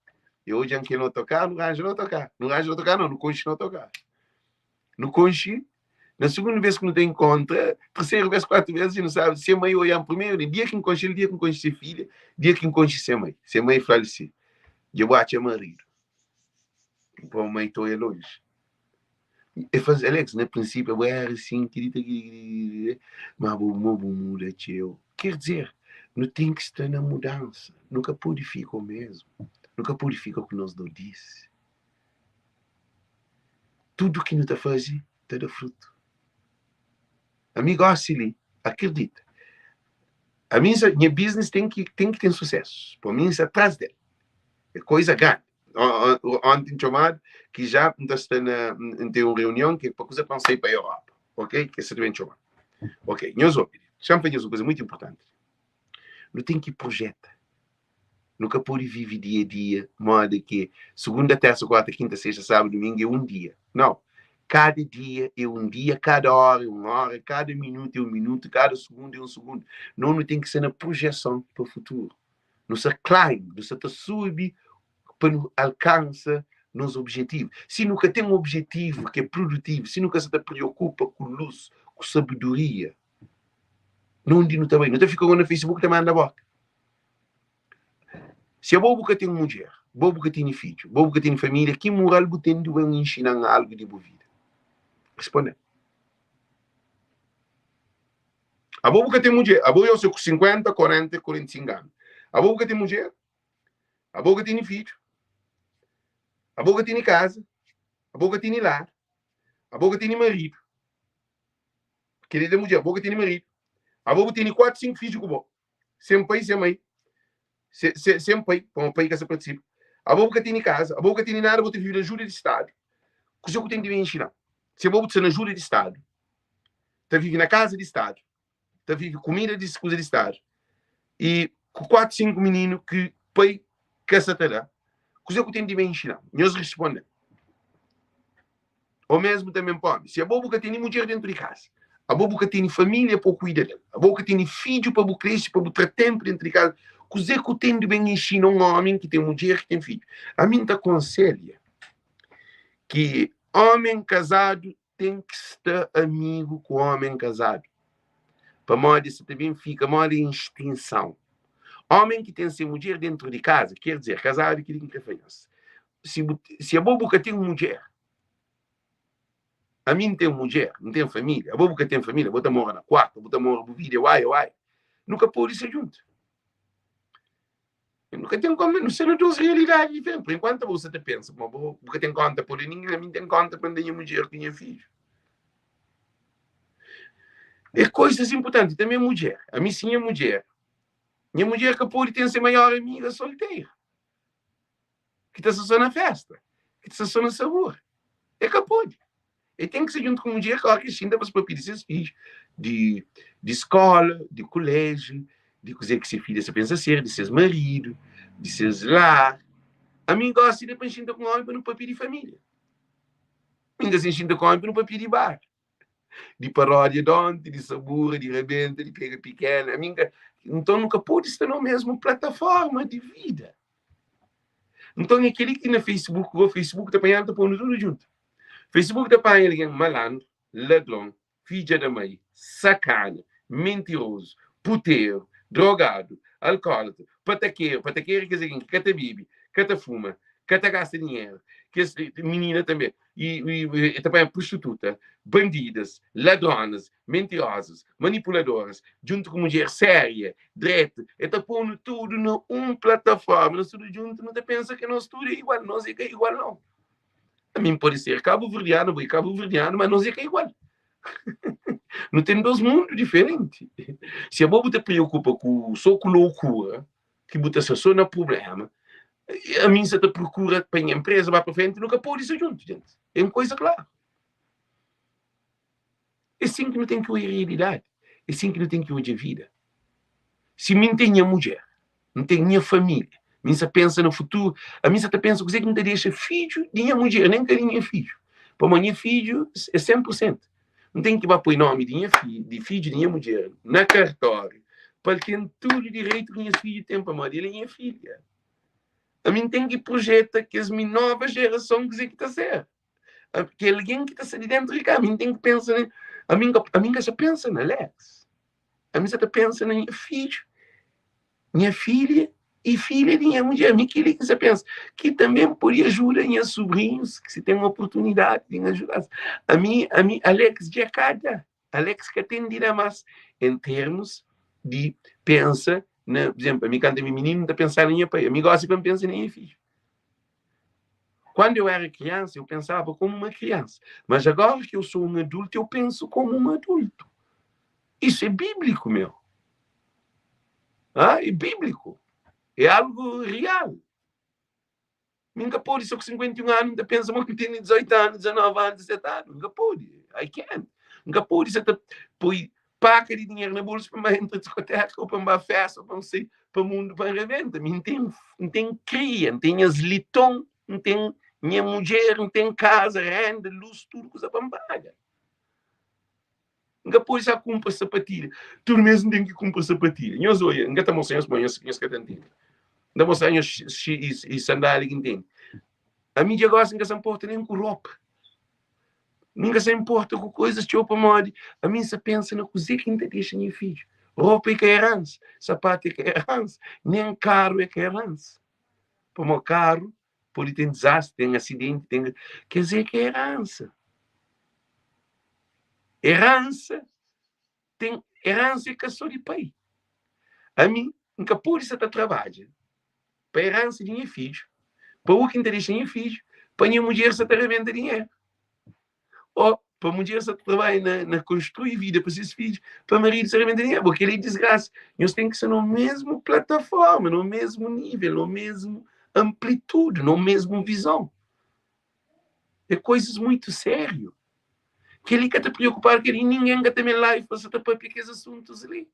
E odja-m kel otokaru, nu ranja na otokaru. Nu ranja na otokaru, não, nu konxe na otokaru. Nu konxe, na segundu vez ki nu ta inkontra, terseru vez, kuartu vez, nu sabe, se mai oiá-m primeru, dia ki N konxe-l, dia ki N konxe se filha, dia ki N konxe se mai. Se mai fla-l si, dja bu atxa maridu. Pô mai ta oia lonji. E fla Alex, na prinsípiu abo éra asin, kili ta kili, kili, kili, ma abo mo bu muda txeu. Ker dizer, nu ten ki sta na mudansa, nu ka pode fika o mesmu, nu ka pode fika ku nos dodisi. Tudu ki nu ta faze ta da frutu. Ami gosi li, akredita, ami nsa, nha business ten ki ten ki ten susesu, pa mi nsa tras del, é koisa grandi. Onti N txomadu ki já N ta sta na N ten un reunion ki é pa kuza pa N sai pa Europa, ok? Ki es sa ta ben txoma. Ok, nhos obi, xa-m fla nhos un kuza mutu inportanti. Nu ten ki projeta. Nu ka pode vive dia a dia moda ki segunda, tersa, kuarta, kinta, sexta, sábadu, dumingu é un dia. Nau. Kada dia é un dia, kada óra é un óra, kada minutu é un minutu, kada sugundu é un sugundu. Nos nu ten ki sta na projeson pa futuru. Nu sta climb, nu sta ta subi pa nu alkansa nos objetivu. Si nu ka ten objetivu ki é produtivu, si nu ka sta ta preokupa ku lus, ku sabedoria, na undi nu ta bai? Nu ta fika go na Facebook ta manda boka. Si abo bu ka ten mudjer, bo bu ka tene fidju, bo bu ka tene família, ki moral bu ten di ben inxina-m algu di bu vida? Responde-m. Abo bu ka ten mudjer, abo eu ku 50, 40, 45 anu. Abo bu ka ten mudjer? Abo ka tene fidju, abo ka tene kaza, abo ka tene lar, abo ka tene maridu. Kel-li da mudjer, abo ka tene maridu, abo bu tene 4, 5 fidju ku bo, sen pai, sen mai, sen pai, pamodi pai ka sa partisipa. Abo bu ka tene kaza, abo bu ka tene nada, bo ta vive na ajuda di Stadu. Kuzê ku ten di ben inxina-m? Si abo bu ta sta na ajuda di Stadu, ta vive na kaza di Stadu, ta vive kumida di kuza di Stadu i ku 4, 5 mininu ki pai ka sa ta da, kuzê ku ten di ben inxina-m? Nhos risponde-m. Ô mésmu tanbê pa ómi, si abo bu ka tene mudjer déntu di kaza, abo bu ka tene família pa bu kuida del, abo bu ka tene fidju pa bu krese, pa bu tra ténpu déntu di kaza, kuzê ku ten di ben inxina un ómi ki ten mudjer, ki ten fidju? Ami N ta konselha ki ómi kazadu ten ki sta amigu ku ómi kazadu, pamodi es ta ben fika modi instinson. Ómi ki ten se mudjer déntu di kaza, ker dizer, kazadu, kel-li ki N krê fla nhos, si bu si abo bu ka ten mudjer, ami N ten mudjer, N ten família, abo bu ka ten família, bo ta mora na kuartu, bu ta mora bu vida é uai uai, nu ka pode sta djuntu. Nu ka ten komu, nu sta na dos realidadi diferenti. Por enkuantu abo sa ta pensa kuma bo bu ka ten konta pa da ningen, ami N ten konta pa N da nha mudjer ku nha fidju. É koisas inpurtanti. Tanbe mudjer, ami si nha mudjer, nha mudjer ka pode ten se maior amiga solteira. ki ta sta só na festa, ki ta sta só na sabor. E ka pode. E ten ki sta djuntu ku mudjer ki óra ki xinta pa es papia di ses fidju, di di skóla, di kuléjiu, di kuzê ki se fidja sta pensa ser, di ses maridu, di ses lar. Ami N gosta di pa N xinta ku un ómi pa nu papia di família. Mi N ka sta xinta ku ómi pa nu papia di bar. di paródia di onti, di sabura, di rabenta, di pega pikena. Ami nka, nton nu ka pode sta na mesmu plataforma di vida. Nton é kel-li ki na Facebook, go Facebook ta panha-nu ta pô-nu tudu djuntu. Facebook ta panha algen malandru, ladron, fidja da mai, sakana, mentirozu, puteru, drogadu, alkólatra, patakeru, patakeru é kes algen ki ka ta bebe, ka ta fuma, ka ta gasta dinheru, kes minina tanbe, i e ta panha prostituta, bandidas, ladronas, mentirosas, manipuladoras, djuntu ku mudjer séria, dretu, e ta ponu tudu na un plataforma, nos tudu djuntu nu ta pensa ki nos tudu é igual, nos é ka igual nau. Ami N pode ser kabuverdianu, bo é kabuverdianu, ma nos é ka igual. Nu ten dos mundu diferenti. Si abo bu ta preokupa ku so ku loukura, ki bu ta sta so na prublema, ami N sa ta prokura pa nha empresa ba pa frenti, nu ka pode sta djuntu, djenti. É un koisa klaru. É sin ki nu ten ki odja realidadi, é sin ki nu ten ki odja vida. Si mi N ten nha mudjer, N ten nha família, mi N sa pensa na futuru, ami N sa ta pensa kuzê ki N ta dexa fidju di nha mudjer, nen ka di nha fidju, pamodi nha fidju é 100 pur sentu. N ten ki ba poi nomi di nha fi, di fidju di nha mudjer na kartóriu pa el ten tudu direitu ki nhas fidju ten, pamodi el é nha filha. Ami N ten ki projeta kes mi nova jerason kuzê ki ta ser. Ki algen ki ta sai di dentu di ka, ami N ten ki pensa na, ami N ka, ami N ka sa pensa na Alex. Ami sa ta pensa na nha fidju, nha filha i filha di nha mudjer. Mi kel-li ki N sa pensa, ki tanbe N pode ajuda nhas subrinhus, ki si ten oportunidadi di N ajuda-s. Ami, ami, Alex dja ka da, Alex ka ten di da mas en termus di pensa na, por exemplo, ami kantu ami mininu N ta pensa na nha pai, ami gosi pa N pensa na nha fidju. Quando eu era criança, eu pensava como uma criança. Mas agora que eu sou um adulto, eu penso como um adulto. Isso é bíblico, meu. Ah, é bíblico. É algo real. Nunca pode, só com 51 anos, nunca pensa, mas que tem 18 anos, 19 anos, 17 anos. Nunca pode. I can't. Nunca pode, você tá, põe paka di dinheru na bolsu pa N ba entra diskoteka ou pa N ba festa ou pa N sai pa mundu pa N rebenta. Mi N ten, N ten kria, N ten nhas liton, N ten nha mudjer, N ten kaza, renda, lus, tudu kuza pa N paga. N ka pode sa kunpra sapatilha. Tudu mês N ten ki kunpra sapatilha. Nhos oia, N ka ta mostra nhos, pamodi nhos, nhos ka ta ntende. N ta mostra nhos i sandália ki N tene. Ami dja gosi N ka sa nporta nen ku ropa. Mi N ka sa inporta ku koizas txeu pamodi ami N sa pensa na kuzê ki N ta dexa nha fidju. Ropa é ka eransa, sapatu é ka eransa, nen karu é ka eransa. Pamodi karu pode ten dizastri, ten asidenti, ten... Kes é ka eransa. Eransa ten eransa é ka sô di pai. Ami N ka pode sa ta trabadja. Pa eransa di nha fidju, pa u ki N ta dexa nha fidju, pa nha mudjer sa ta rabenta dinheru. Ô pa mudjer sa ta trabadja na, na konstrui vida pa ses fidju, pa maridu sa rabenta dinheru. Bo, kel-li é disgrasa. Nhos ten ki sta na mesmu plataforma, na mesmu nível, na mesmu amplitude, na mesmu vizon. É koizas muitu sériu. Kel-li ka ta preokupadu, kel-li ningen ka ta ben live pa sa ta papia kes asuntus li.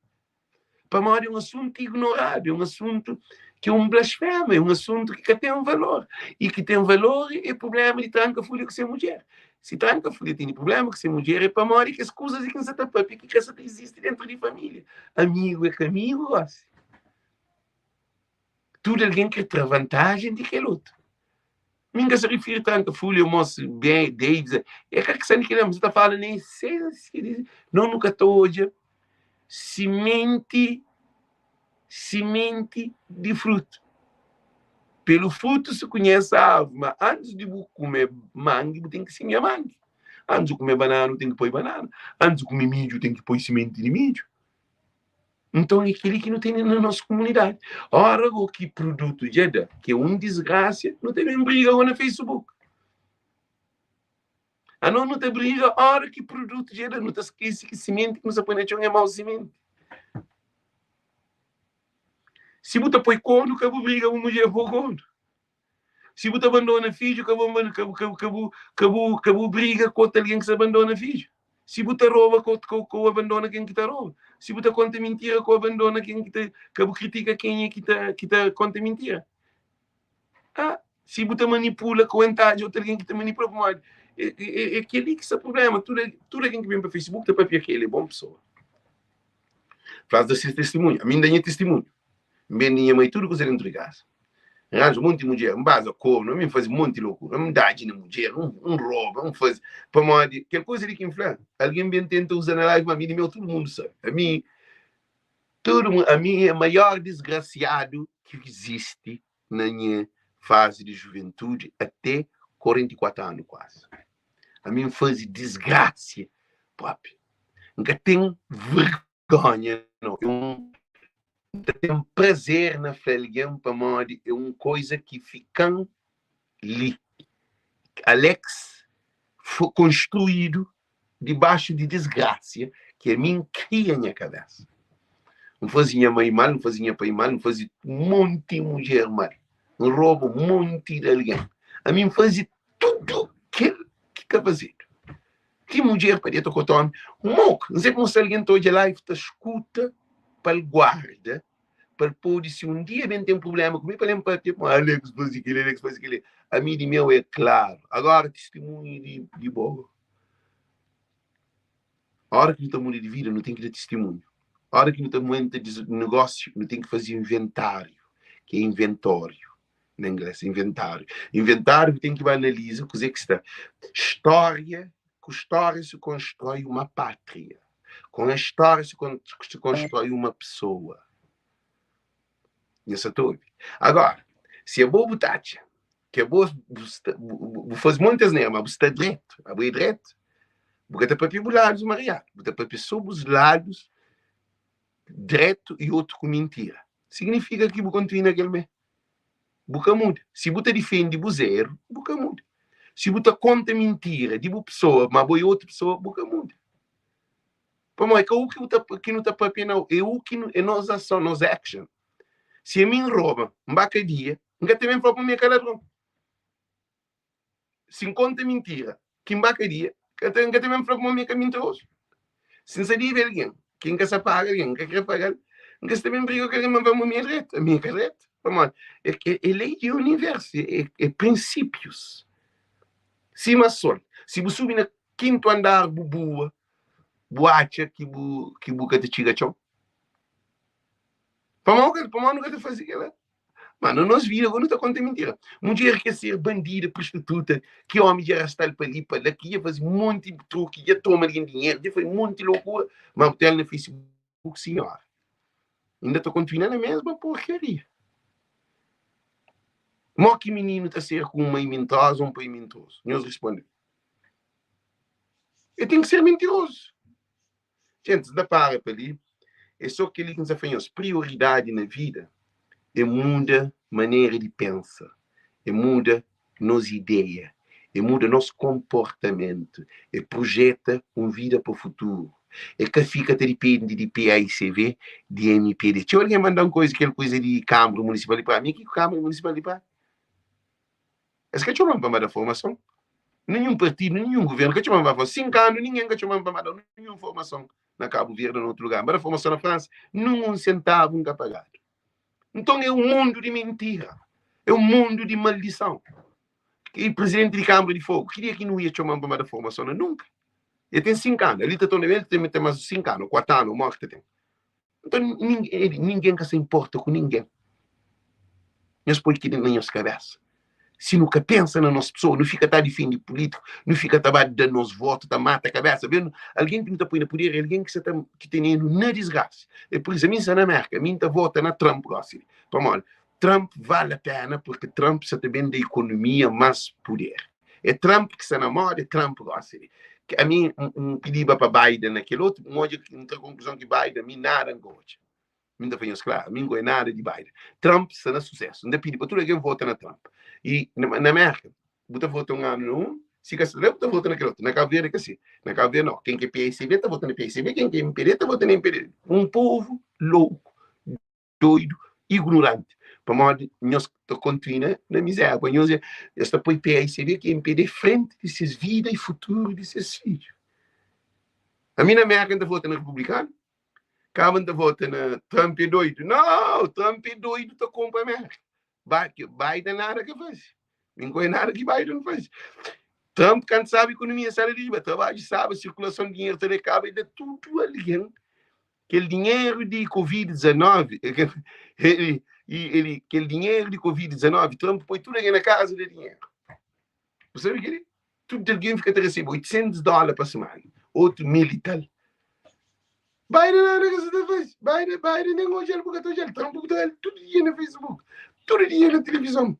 Pamodi é un asuntu ignoradu, é un asuntu ki é un blasfema, é un asuntu ki ka ten valor. I ki ten valor é prubléma di tranka fulha ku se mudjer. Si tranka fulha tene prubléma ku se mudjer é pamodi kes kuzas li ki N sa ta papia ki ka sa ta izisti dentru di família. Amigu é ka amigu gosi. Tudu algen kre tra vantajen di kel otu. Mi N ka sa rifiri tranka fulha, mos Ben, Davis, é ka kiston di kel-la, mi sa ta fala na esensia di no nu ka ta odja simenti simenti di frutu. Pelu frutu se kunhese arvi, ma antis di bu kume mangi bu ten ki simia mangi. Antis di kume banana bu ten ki poi banana. Antis di kume midju bu ten ki poi simenti di midju. Nton é kel-li ki nu tene na nos komunidadi. Ora go ki produtu dja da, ki é un disgrasia, nu ta ben briga go na Facebook. Anos nu ta briga ora ki produtu dja da, nu ta skese ki simenti ki nu sta poi na txon é mau simenti. Si bu ta poi kornu, ka bu briga bu mudjer pô kornu. Si bu ta bandona fidju, ka bu ka bu ka bu ka bu ka bu briga ku otu algen ki sta bandona fidju. Si bu ta roba, ka ka ka bu abandona ken ki ta roba. Si bu ta konta mintira, ka bu abandona ken ki ta ka bu kritika kenha ki ta ki ta konta mintira. Ah, si bu ta manipula, ka bu entadja otu algen ki ta manipula pamodi é é é kel-li ki sta prubléma. Tudu tudu algen ki ben pa Facebook ta papia ki el é bon pesoa. Fla-s da ses testimunhu. Ami N da nha tistimunhu. N bende nha mai tudu kuza dentu di kaza. N ranja un monti mudjer, N baza kornu, ami N faze monti lokura, N dadji na mudjer, N roba, N faze. Pamodi kel kuza li ki N fla, algen ben tenta uza na live, ma ami di meu tudu mundu sabe. Ami, tudu mundu, ami é maior disgrasiadu ki izisti na nha fazi di juventudi ate 44 anu kuazi. Ami N faze disgrasia propi. N ka ten vergonha nau. N ta ten prazer na fla algen pamodi é un koza ki fika-m li. Alex foi konstruídu dibaxu di disgrasia ki ami N kria nha kabésa. N faze nha mai mal, N faze nha pai mal, N faze monti mudjer mal, N roba monti di algen. Ami N faze tudu kel ki ka fazedu. Ti mudjer pa deta ku otu omi. Mok, N sai pa mostra algen ta odja live ta skuta pa el guarda, pa el pode si un dia ben ten prubléma ku mi pa el ben papia ku mi, Alex faze kel-li, Alex faze kel-li. Ami di meu é klaru. Agora tistimunhu di di bo. Óra ki nu ta muda di vida nu ten ki da tistimunhu. Óra ki nu ta muenta di negósiu nu ten ki faze inventáriu, ki é inventóriu. na inglês, inventário. Inventário tem que análise kuzê que sta. História, com história se constrói uma pátria. Com a história se, con se constrói uma pessoa. Nhos sa ta obi? Agora, se abo bu ta atxa ke abo bu sta, bu, bu faze monti asneira, ma bu sta dretu, abo é dretu, bu ka ta papia bu ladus mariadu, bu ta papia so bus ladus dretu i otu ku mintira. Signifika ki bu kontinua na kel mé. Bu ka muda. Si bu ta difende bus eru, bu ka muda. Si bu ta konta mintira di bu pesoa, ma bo é otu pesoa, bu ka muda. Pamodi é ka u ki bu ta ki nu ta papia nau, é u ki nu é nos ason, nos action. Si ami N roba, N ba kadia, N ka ta ben fla pa mi é ka ladron. Si N konta mintira ki N ba kadia, ka ta, N ka ta ben fla kuma mi é ka mintirozu. Si N sa dibi algen, ki N ka sa paga algen, N ka kre paga-l, N ka sta ben briga ku algen ma N fla ma mi é dretu. Ami é ka dretu. Pamodi? É, é, é lei di universu, é, é prinsípius. Sima sol, si bu subi na kintu andar bu bua, bu atxa ki bu, ki bu ka ta txiga txon? Pamodi, pamodi nu ka ta faze kila? Ma na nos vida agora nu ta konta mintira. Mudjer ke ser bandida, prostituta, ki omi dja rasta-l pa li pa la, ki dja faze monti truki, dja toma algen dinheru, dja faze monti lokura, ma bu ten na Facebook sinhora. Inda ta kontinua na mesma porkaria. Mo ki mininu ta ser ku un mai mintroza ou un pai mintrozu? Nhos risponde. E ten ki ser mintirozu. Gentis, N ta para pa li. É sô kel-li ki N sta fla nhos, prioridadi na vida. É muda manera di pensa, é muda nos ideia, é muda nos konportamentu, é projeta un vida pa futuru, é ka fika ta dipende di paicv, di mpd. Txeu algen manda-m koiza, kel koiza di Kanbra Munisipal di Praia. Mi ki ku Kanbra Munisipal di Praia? Es ka txoma-m pa ba da formason. Ninhun partidu, ninhun guvernu ka txoma-m pa ba formason. 5 anu ningen ka txoma-m pa ba da ninhun formason na Kabu Verdi ou na otu lugar. N ba da formason na Fransa, ninhun sentavu N ka pagadu. Nton é un mundu di mintira, é un mundu di maldison. E presidenti di Kanbra di Fogu, ki dia ki nu ia txoma-m pa ba da formason la? Nunka. El ten 5 anu, ali ta torna ben, el ta ten más 5 anu, 4 anu, mó ki ta ten. Nton, ningen ka sa inporta ku ningen. Nhos poi kel-li na nhos kabésa. Si nu ka pensa na nos pesoa, nu fika ta difende pulítiku, nu fika ta ba da nos votu, ta mata kabésa. Ben, algen ki nu ta poi na puder é algen ki sa ta ki tene-nu na disgrasa. É pur isu, ami N sta na Mérka, ami N ta vota na Trump gósi li. Pamodi? Trump vale a pena porque Trump sa ta ben da ikonomia más puder. É Trump ki sta na moda, é Trump gósi li. Ami N pidiba pa Biden na kel otu, N odja, N tra konkluzon ki Biden, mi nada N ka odja. Mi N ta fla nhos klaru, mi N ka odja nada di Biden. Trump sta na susésu. N ta pidi pa tudu algen vota na Trump. I na Mérka, bu ta vota un anu na un, si ka sta la, bu ta vota na kel otu. Na Kabu Verdi é ka si. Na Kabu Verdi, nau. Ken ki é PICB ta vota na PICB, ken ki é MPD ta vota na MPD. Un povu louku. doidu, ignoranti, pamodi nhos ta kontinua na mizeria, pa nhos es ta poi PICB ki MPD frenti di ses vida i futuru di ses fidju. Ami na Merka N ta vota na republikanu, kaba N ta vota na Trump é doidu. Nau, Trump é doidu ta konpra Merka. Biden nada ka faze. Mi N ka oia nada ki Biden faze. Trump kantu sabe ikonomia sta la di riba, trabadju staba, sirkulason di dinheru ta da kaba, e da tudu algen Kel dinheru di Covid 19, ele, kel dinheru di Covid 19, Trump poi tudu algen na kaza da dinheru. Bu sabe kel-li? Tudu algen fika ta resebe 800 dólar pa semana, otu mil i tal. Biden nada ka sa ta faze. Biden, Biden nem odja-l, bu ka ta odja-l. Trump bu ta odja-l tudu dia na Facebook, tudu dia na tilivizon,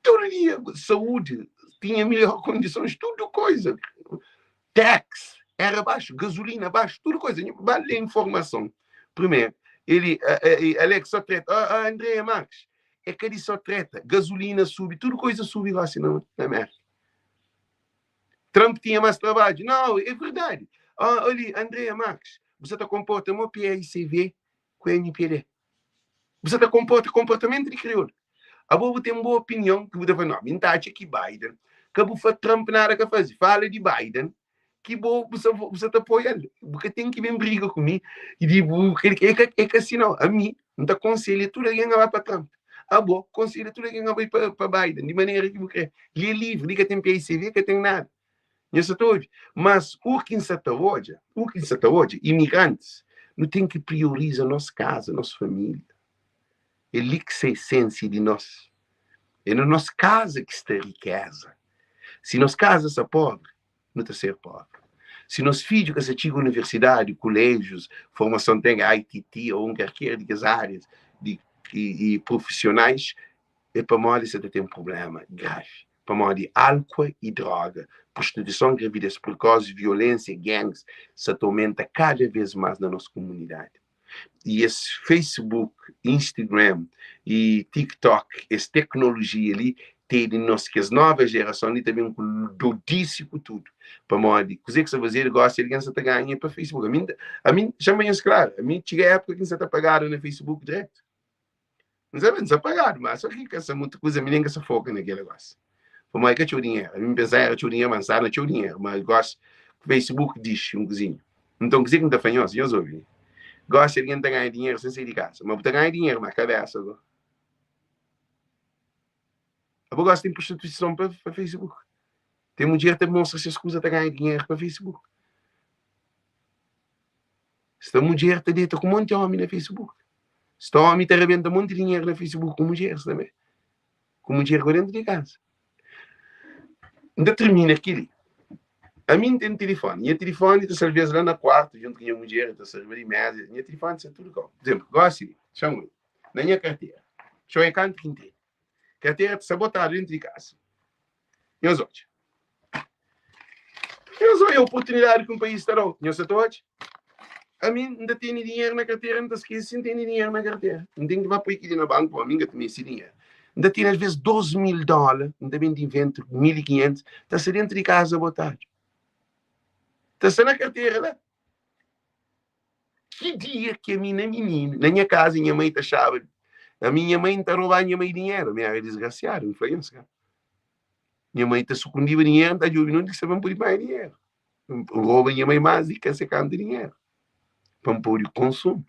tudu dia. Saúde tinha melhor kondisons, tudu koisa. Tax era baxu, gasolina baxu, tudu koisa. Nhu ba lê informason primeru. Ele, Alex só treta. Ah, ah, Andrea Marques, é ka di só treta. Gasolina subi, tudu koisa subi gosi na, na Amérika. Trump tinha mais trabadju. Não, é verdade. Ah, ali, Andrea Marques, você ta comporta mo PICV ku MPD. Bu sa ta konporta konportamentu di kriolu. Abo bu ten bu opinion ki bu ta fla, no, mi N ta atxa ki Biden, ka bu fla Trump nada ka faze. Fala di Biden ki bo bu sa, bu sa ta apoia-l. Bu ka ten ki ben briga ku mi i di bu é ka, é ka si nau. Ami N ta konselha tudu algen a bai pa Trump. Abo konselha tudu algen a bai pa, pa Biden di manera ki bu kre. Li é livri, li ka ten PICV, ka ten nada. Nhos sa ta obi? Mas u ki N sa ta odja, u ki N sa ta odja, imigrantis, nu ten ki prioriza nos kaza, nos família. É li ki sta esensia di nos. É na nos kaza ki sta rikeza. Si nos kaza sta pobri, nu ta ser pobri. Si nos fidju ka sa txiga universidadi, kuléjius, formason ten ITT ô un karker di kes árias di i profisionais, é pamodi sa ta ten prubléma gravi. pamodi álkua i dróga, prostituison, gravidez prekosi, violénsia, gangs sa ta omenta kada vez más na nos komunidadi. I es Facebook, Instagram i TikTok, es teknolojia li tene nos kes nova jerason li ta ben ku dodisi ku tudu. Pamodi kuzê ki sta fazedu gósi algen sa ta ganha pa Facebook. Ami, ami, xa-m nhos klaru, ami txiga épuka ki N sa ta pagadu na Facebook dretu. N sabe, N sa pagadu, ma so ki ka sa mutu kuza, mi nen ka sa foka na kel gosi. Pamodi ka txeu dinheru. Ami N pensa era txeu dinheru, ma N sta na txeu dinheru. Ma gosi, Facebook dixi un kuzinha. Nton, kuzê ki N ta fla nhos? Nhos obi. Gosi algen ta ganha dinheru sen sai di kasa. Ma bu ta ganha dinheru, ma kabesa go. Abo gosi ten prostituison pa, pa Facebook. Ten mudjer ta mostra ses kuza ta ganha dinheru pa Facebook. Sta mudjer ta deta ku monti omi na Facebook. Sta omi ta rebenta monti dinheru na Facebook ku mudjeres tambe. Ku mudjer ku dentu di kasa. N ta termina kili. Ami N ten tilifoni. Nha tilifoni ta sta alves la na kuartu juntu ku nha mudjer, ta sta riba di mesa. Nha tilifoni sta tudu kau. Por exemplu, gosi, txan na nha kartera. Txon é kantu ki N tene. Kartera ta sta botadu dentu di kasa. Nhos odja. Nhos odja oportunidadi ki un país ta dau. Nhos sa ta odja? Ami N ta tene dinheru na kartera, N ta skese si N tene dinheru na kartera. N ten ki ba poi kili na banku, pamodi mi N ka ta meste dinheru. N ta tene alvês 2000 dóla, N ta ben di inventa 1500, ta sta dentu di kaza botadu. Ta sta na kartera la. Ki dia ki ami na mininu, na nha kaza, nha mai ta xaba, ami nha mai, N ta roba nha mai dinheru, ami era disgrasiadu, N fla nhos ka. Nha mai ta sukundiba dinheru, N ta djobe nunde ki sta pa N pudi panha dinheru. N roba nha mai más di ka se kantu dinheru pa N pode konsumi.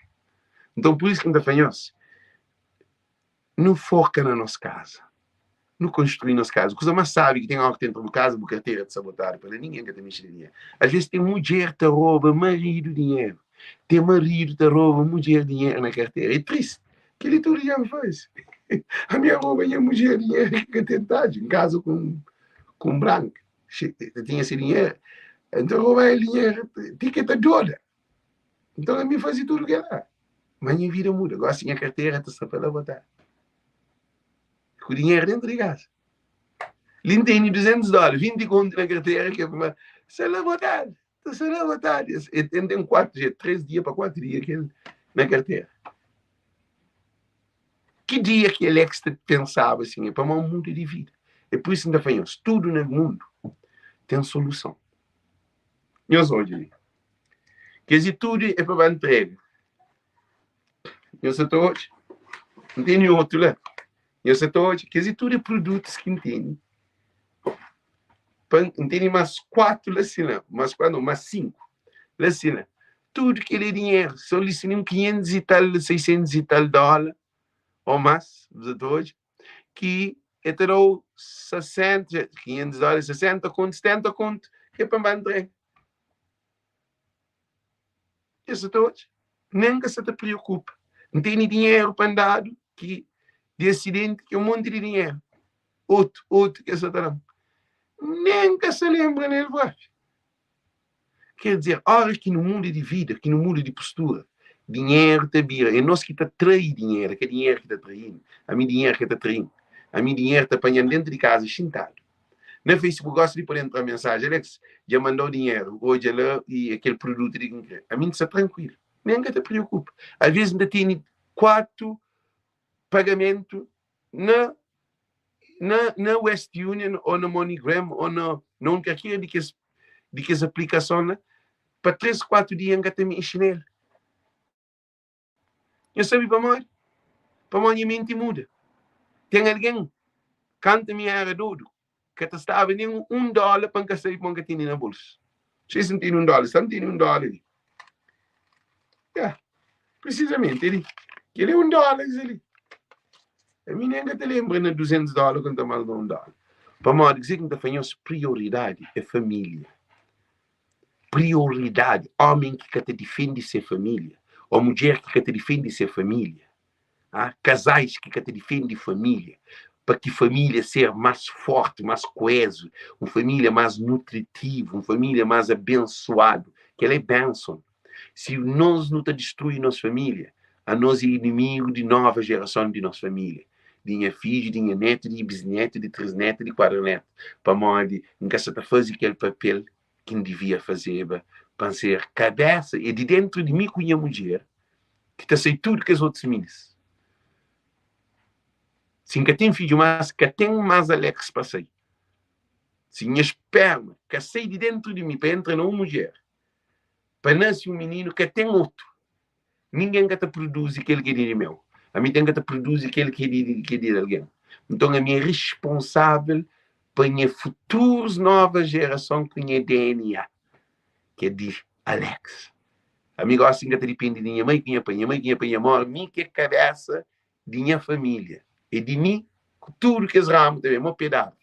Nton, pur isu ki N ta fla nhos, nu foka na nos kaza, nu konstrui nos kaza. Kuza más sábi ki ten óras ki ta entra bu kaza, bu kartera ta sabotadu pa la, ningen ka ta mexe na dinheru. Alvês ten mudjer ta roba maridu dinheru, ten maridu ta roba mudjer dinheru na kartera. É tristi. Kel-li tudu dja N faze. Ami N roba nha mudjer dinheru ki ka ten tadju. N kaza ku un branka. Ta tinha se dinheru. N ta roba el dinheru ti ki el ta doda. Nton ami faze tudu kel-la. Ma nha vida muda. Gosi nha kartera ta sta pa la botadu. Ku dinheru dentu di kasa. Li N tene 200 dóla, 20 kontu na kartera ki é pa sta la botadu. Ta sta la botadu. N ten 4 dia, 3 dia pa 4 dia ki el na kartera. Ki dia ki Alex ta pensaba sin? É pamodi N muda di vida. É pur isu N ta fla nhos, tudu na mundu ten soluson. Nhos odja li. Kes di tudu é pa ba ntrega. Nhos sa ta odja? N tene otu la. Nhos sa ta odja? Kes di tudu é produtus ki N tene. Pa N tene mas 4 la si la. Mas 4 não, mas 5 la si la. Tudu kel é dinheru. So li si un 500 i tal, 600 i tal dóla ô más, bu sa ta odja? Ki e ta da-u 60, 500 dóla é 60 kontu, 70 kontu, ki é pa N ba ntrega. Nhos sa ta odja? Nen ka sa ta preokupa. N tene dinheru pa N dadu ki di asidenti ki é un monti di dinheru. Otu, otu ki es sa ta da-m. Nen ka sa lenbra nel propi. Ker dizer, óras ki nu muda di vida, ki nu muda di postura, dinheru ta bira. É nos ki ta trai dinheru, é ka dinheru ki ta trai-nu. Ami dinheru ka ta trai-m. Ami dinheru ta panha-m déntu di kaza xintadu. Na Facebook gosi di pode entra mensaji, Alex, dja mandau dinheru, odja la i aquel produtu li ki N kre. Ami N sta trankuilu, nen N ka ta preokupa. Alvês N ta tene 4 pagamentu na na na West Union ou na MoneyGram ou na na un kalker di kes di kes aplikason la, pa 3, 4 dia N ka ta mexe nel. Nhos sabe pamodi? Pamodi nha menti muda. Ten algen, kantu mi éra dodu, ka ta staba nen un dóla pa N ka sabe ma N ka tene na bolsu. Sei si N tene un dóla, sa N tene un dóla li. Ya, prisizamenti li. Kel-li é un dóla ki li. Ami nen ka ta lenbra na 200 dóla ku N ta manda un dóla. Pamodi kuzê ki N ta fla nhos, prioridadi é família. Prioridadi, ómi ki ka ta difende se família, ô mudjer ki ka ta difende se família, ah, kazais ki ka ta difende família, pa ki família ser más forti, más koézu, un família más nutritivu, un família más abensuadu. Kel-la é benson. Si nos nu ta distrui nos família, anos é inimigu di nova jerason di nos família, di nha fidju, di nha netu, di bisnetu, di trisnetu, di kuadranetu, pamodi N ka sa ta faze kel papel ki N divia fazeba pa N ser kabésa. É di déntu di mi ku nha mudjer ki ta sai tudu kes otus minis. Si N ka ten fidju más, ka ten más Alex pa sai. Si nha spérma ka sai di déntu di mi pa entra na un mudjer, pa nase un mininu, ka ten otu. Ningen ka ta produzi kel ki é di meu. Ami ten ka ta produzi kel ki é di ki é di algen. Nton ami é responsável pa nha futurus nova jerason ku nha DNA, ki é di Alex. Ami gosi N ka ta dipende di nha mai ku nha pai. Nha mai ku nha pai nha móre, mi ki é kabésa di nha família. É di mi ku tudu kes ramu ta ben, mo pé d'arvri.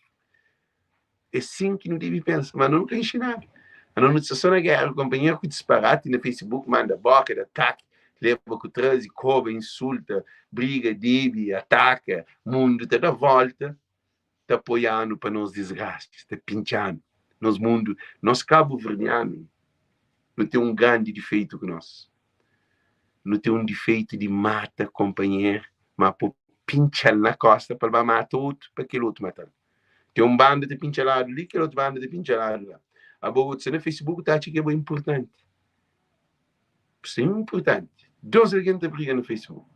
É sin ki nu debe pensa, ma nu ka inxinadu. Ano nu sta so na géra ku konpanheru, ku disparati na Facebook, manda boka, da ataki, leba ku traze, koba, insulta, briga, debe, ataka. Mundu ta da volta, ta apoia-nu pa nos disgrasas, ta pintxa-nu. Nos mundu, nos kabuverdianu, nu ten un grandi difeitu ku nos. Nu ten un difeitu di mata konpanheru, ma po pintxa-l na kosta pa el ba mata otu, pa kel otu mata-l. Ten un banda ta pintxa ladu li, kel otu banda ta pintxa ladu la. Abo bu ta sta na Facebook ta atxa ki abo é inportanti. Isso é inportanti. 2 algen ta briga na Facebook.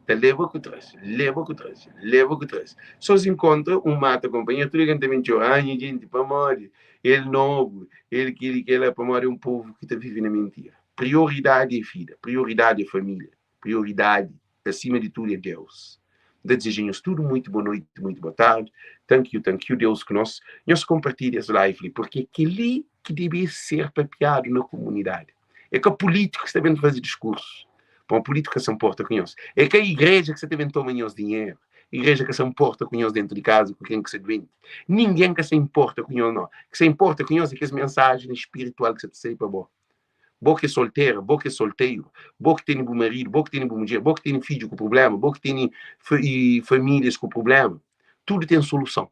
Ta leba ku traze, leba ku traze, leba ku traze. So si nkontra, un mata konpanheru, tudu algen ta ben txora, ah nha jenti, pamodi el nobu, el kili, kela, pamodi é un povu ki ta vive na mintira. Prioridadi é vida, prioridadi é família, prioridadi Acima di tudu é Deus. N ta dizeja nhos tudu muitu bo noiti, muitu bo tardi. Thank you, thank you, Deus ku nos. Nhos konpartilha es live li, purki é kel-li ki debe ser papiadu na komunidadi. É ka pulítiku ki sta ben faze diskursu, pamodi pulítiku ka sa nporta ku nhos. É ka igreja ki sta ta ben toma nhos dinheru. Igreja ka sa nporta ku nhos dentu di kaza, ku ken ki sta duenti. Ningen ka sa inporta ku nhos, no. Ki sa inporta ku nhos é kes mensajen spiritual ki sa ta sai pa bo. Bo ki é soltera, bo ki é solteru, bo ki tene bu maridu, bo ki tene bu mudjer, bo ki tene fidju ku prubléma, bo ki tene famílias ku prubléma, tudu ten soluson.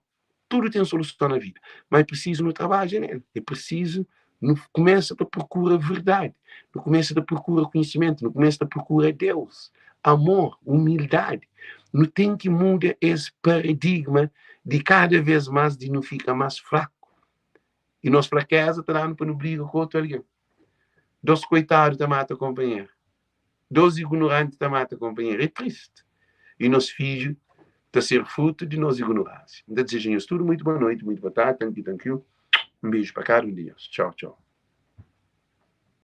Tudu ten soluson na vida. Má é prisizu nu trabadja nel. É prisizu nu kumesa ta prokura verdadi, nu kumesa ta prokura konhisimentu, nu kumesa ta prokura Deus, amor, umildadi. Nu ten ki muda es paradigma di kada vês más di nu fika más fraku. I nos frakeza ta da-nu pa nu briga ku otu algen. Dos koitadu ta mata konpanheru. Dos ignoranti ta mata konpanheru. É tristi. I nos fidju ta ser frutu di nos ignoránsia. N ta dizeja nhos tudu muitu boa noiti, muitu boa tardi, tanki, tankiu. Un beju pa kada un di nhos. Txau, txau.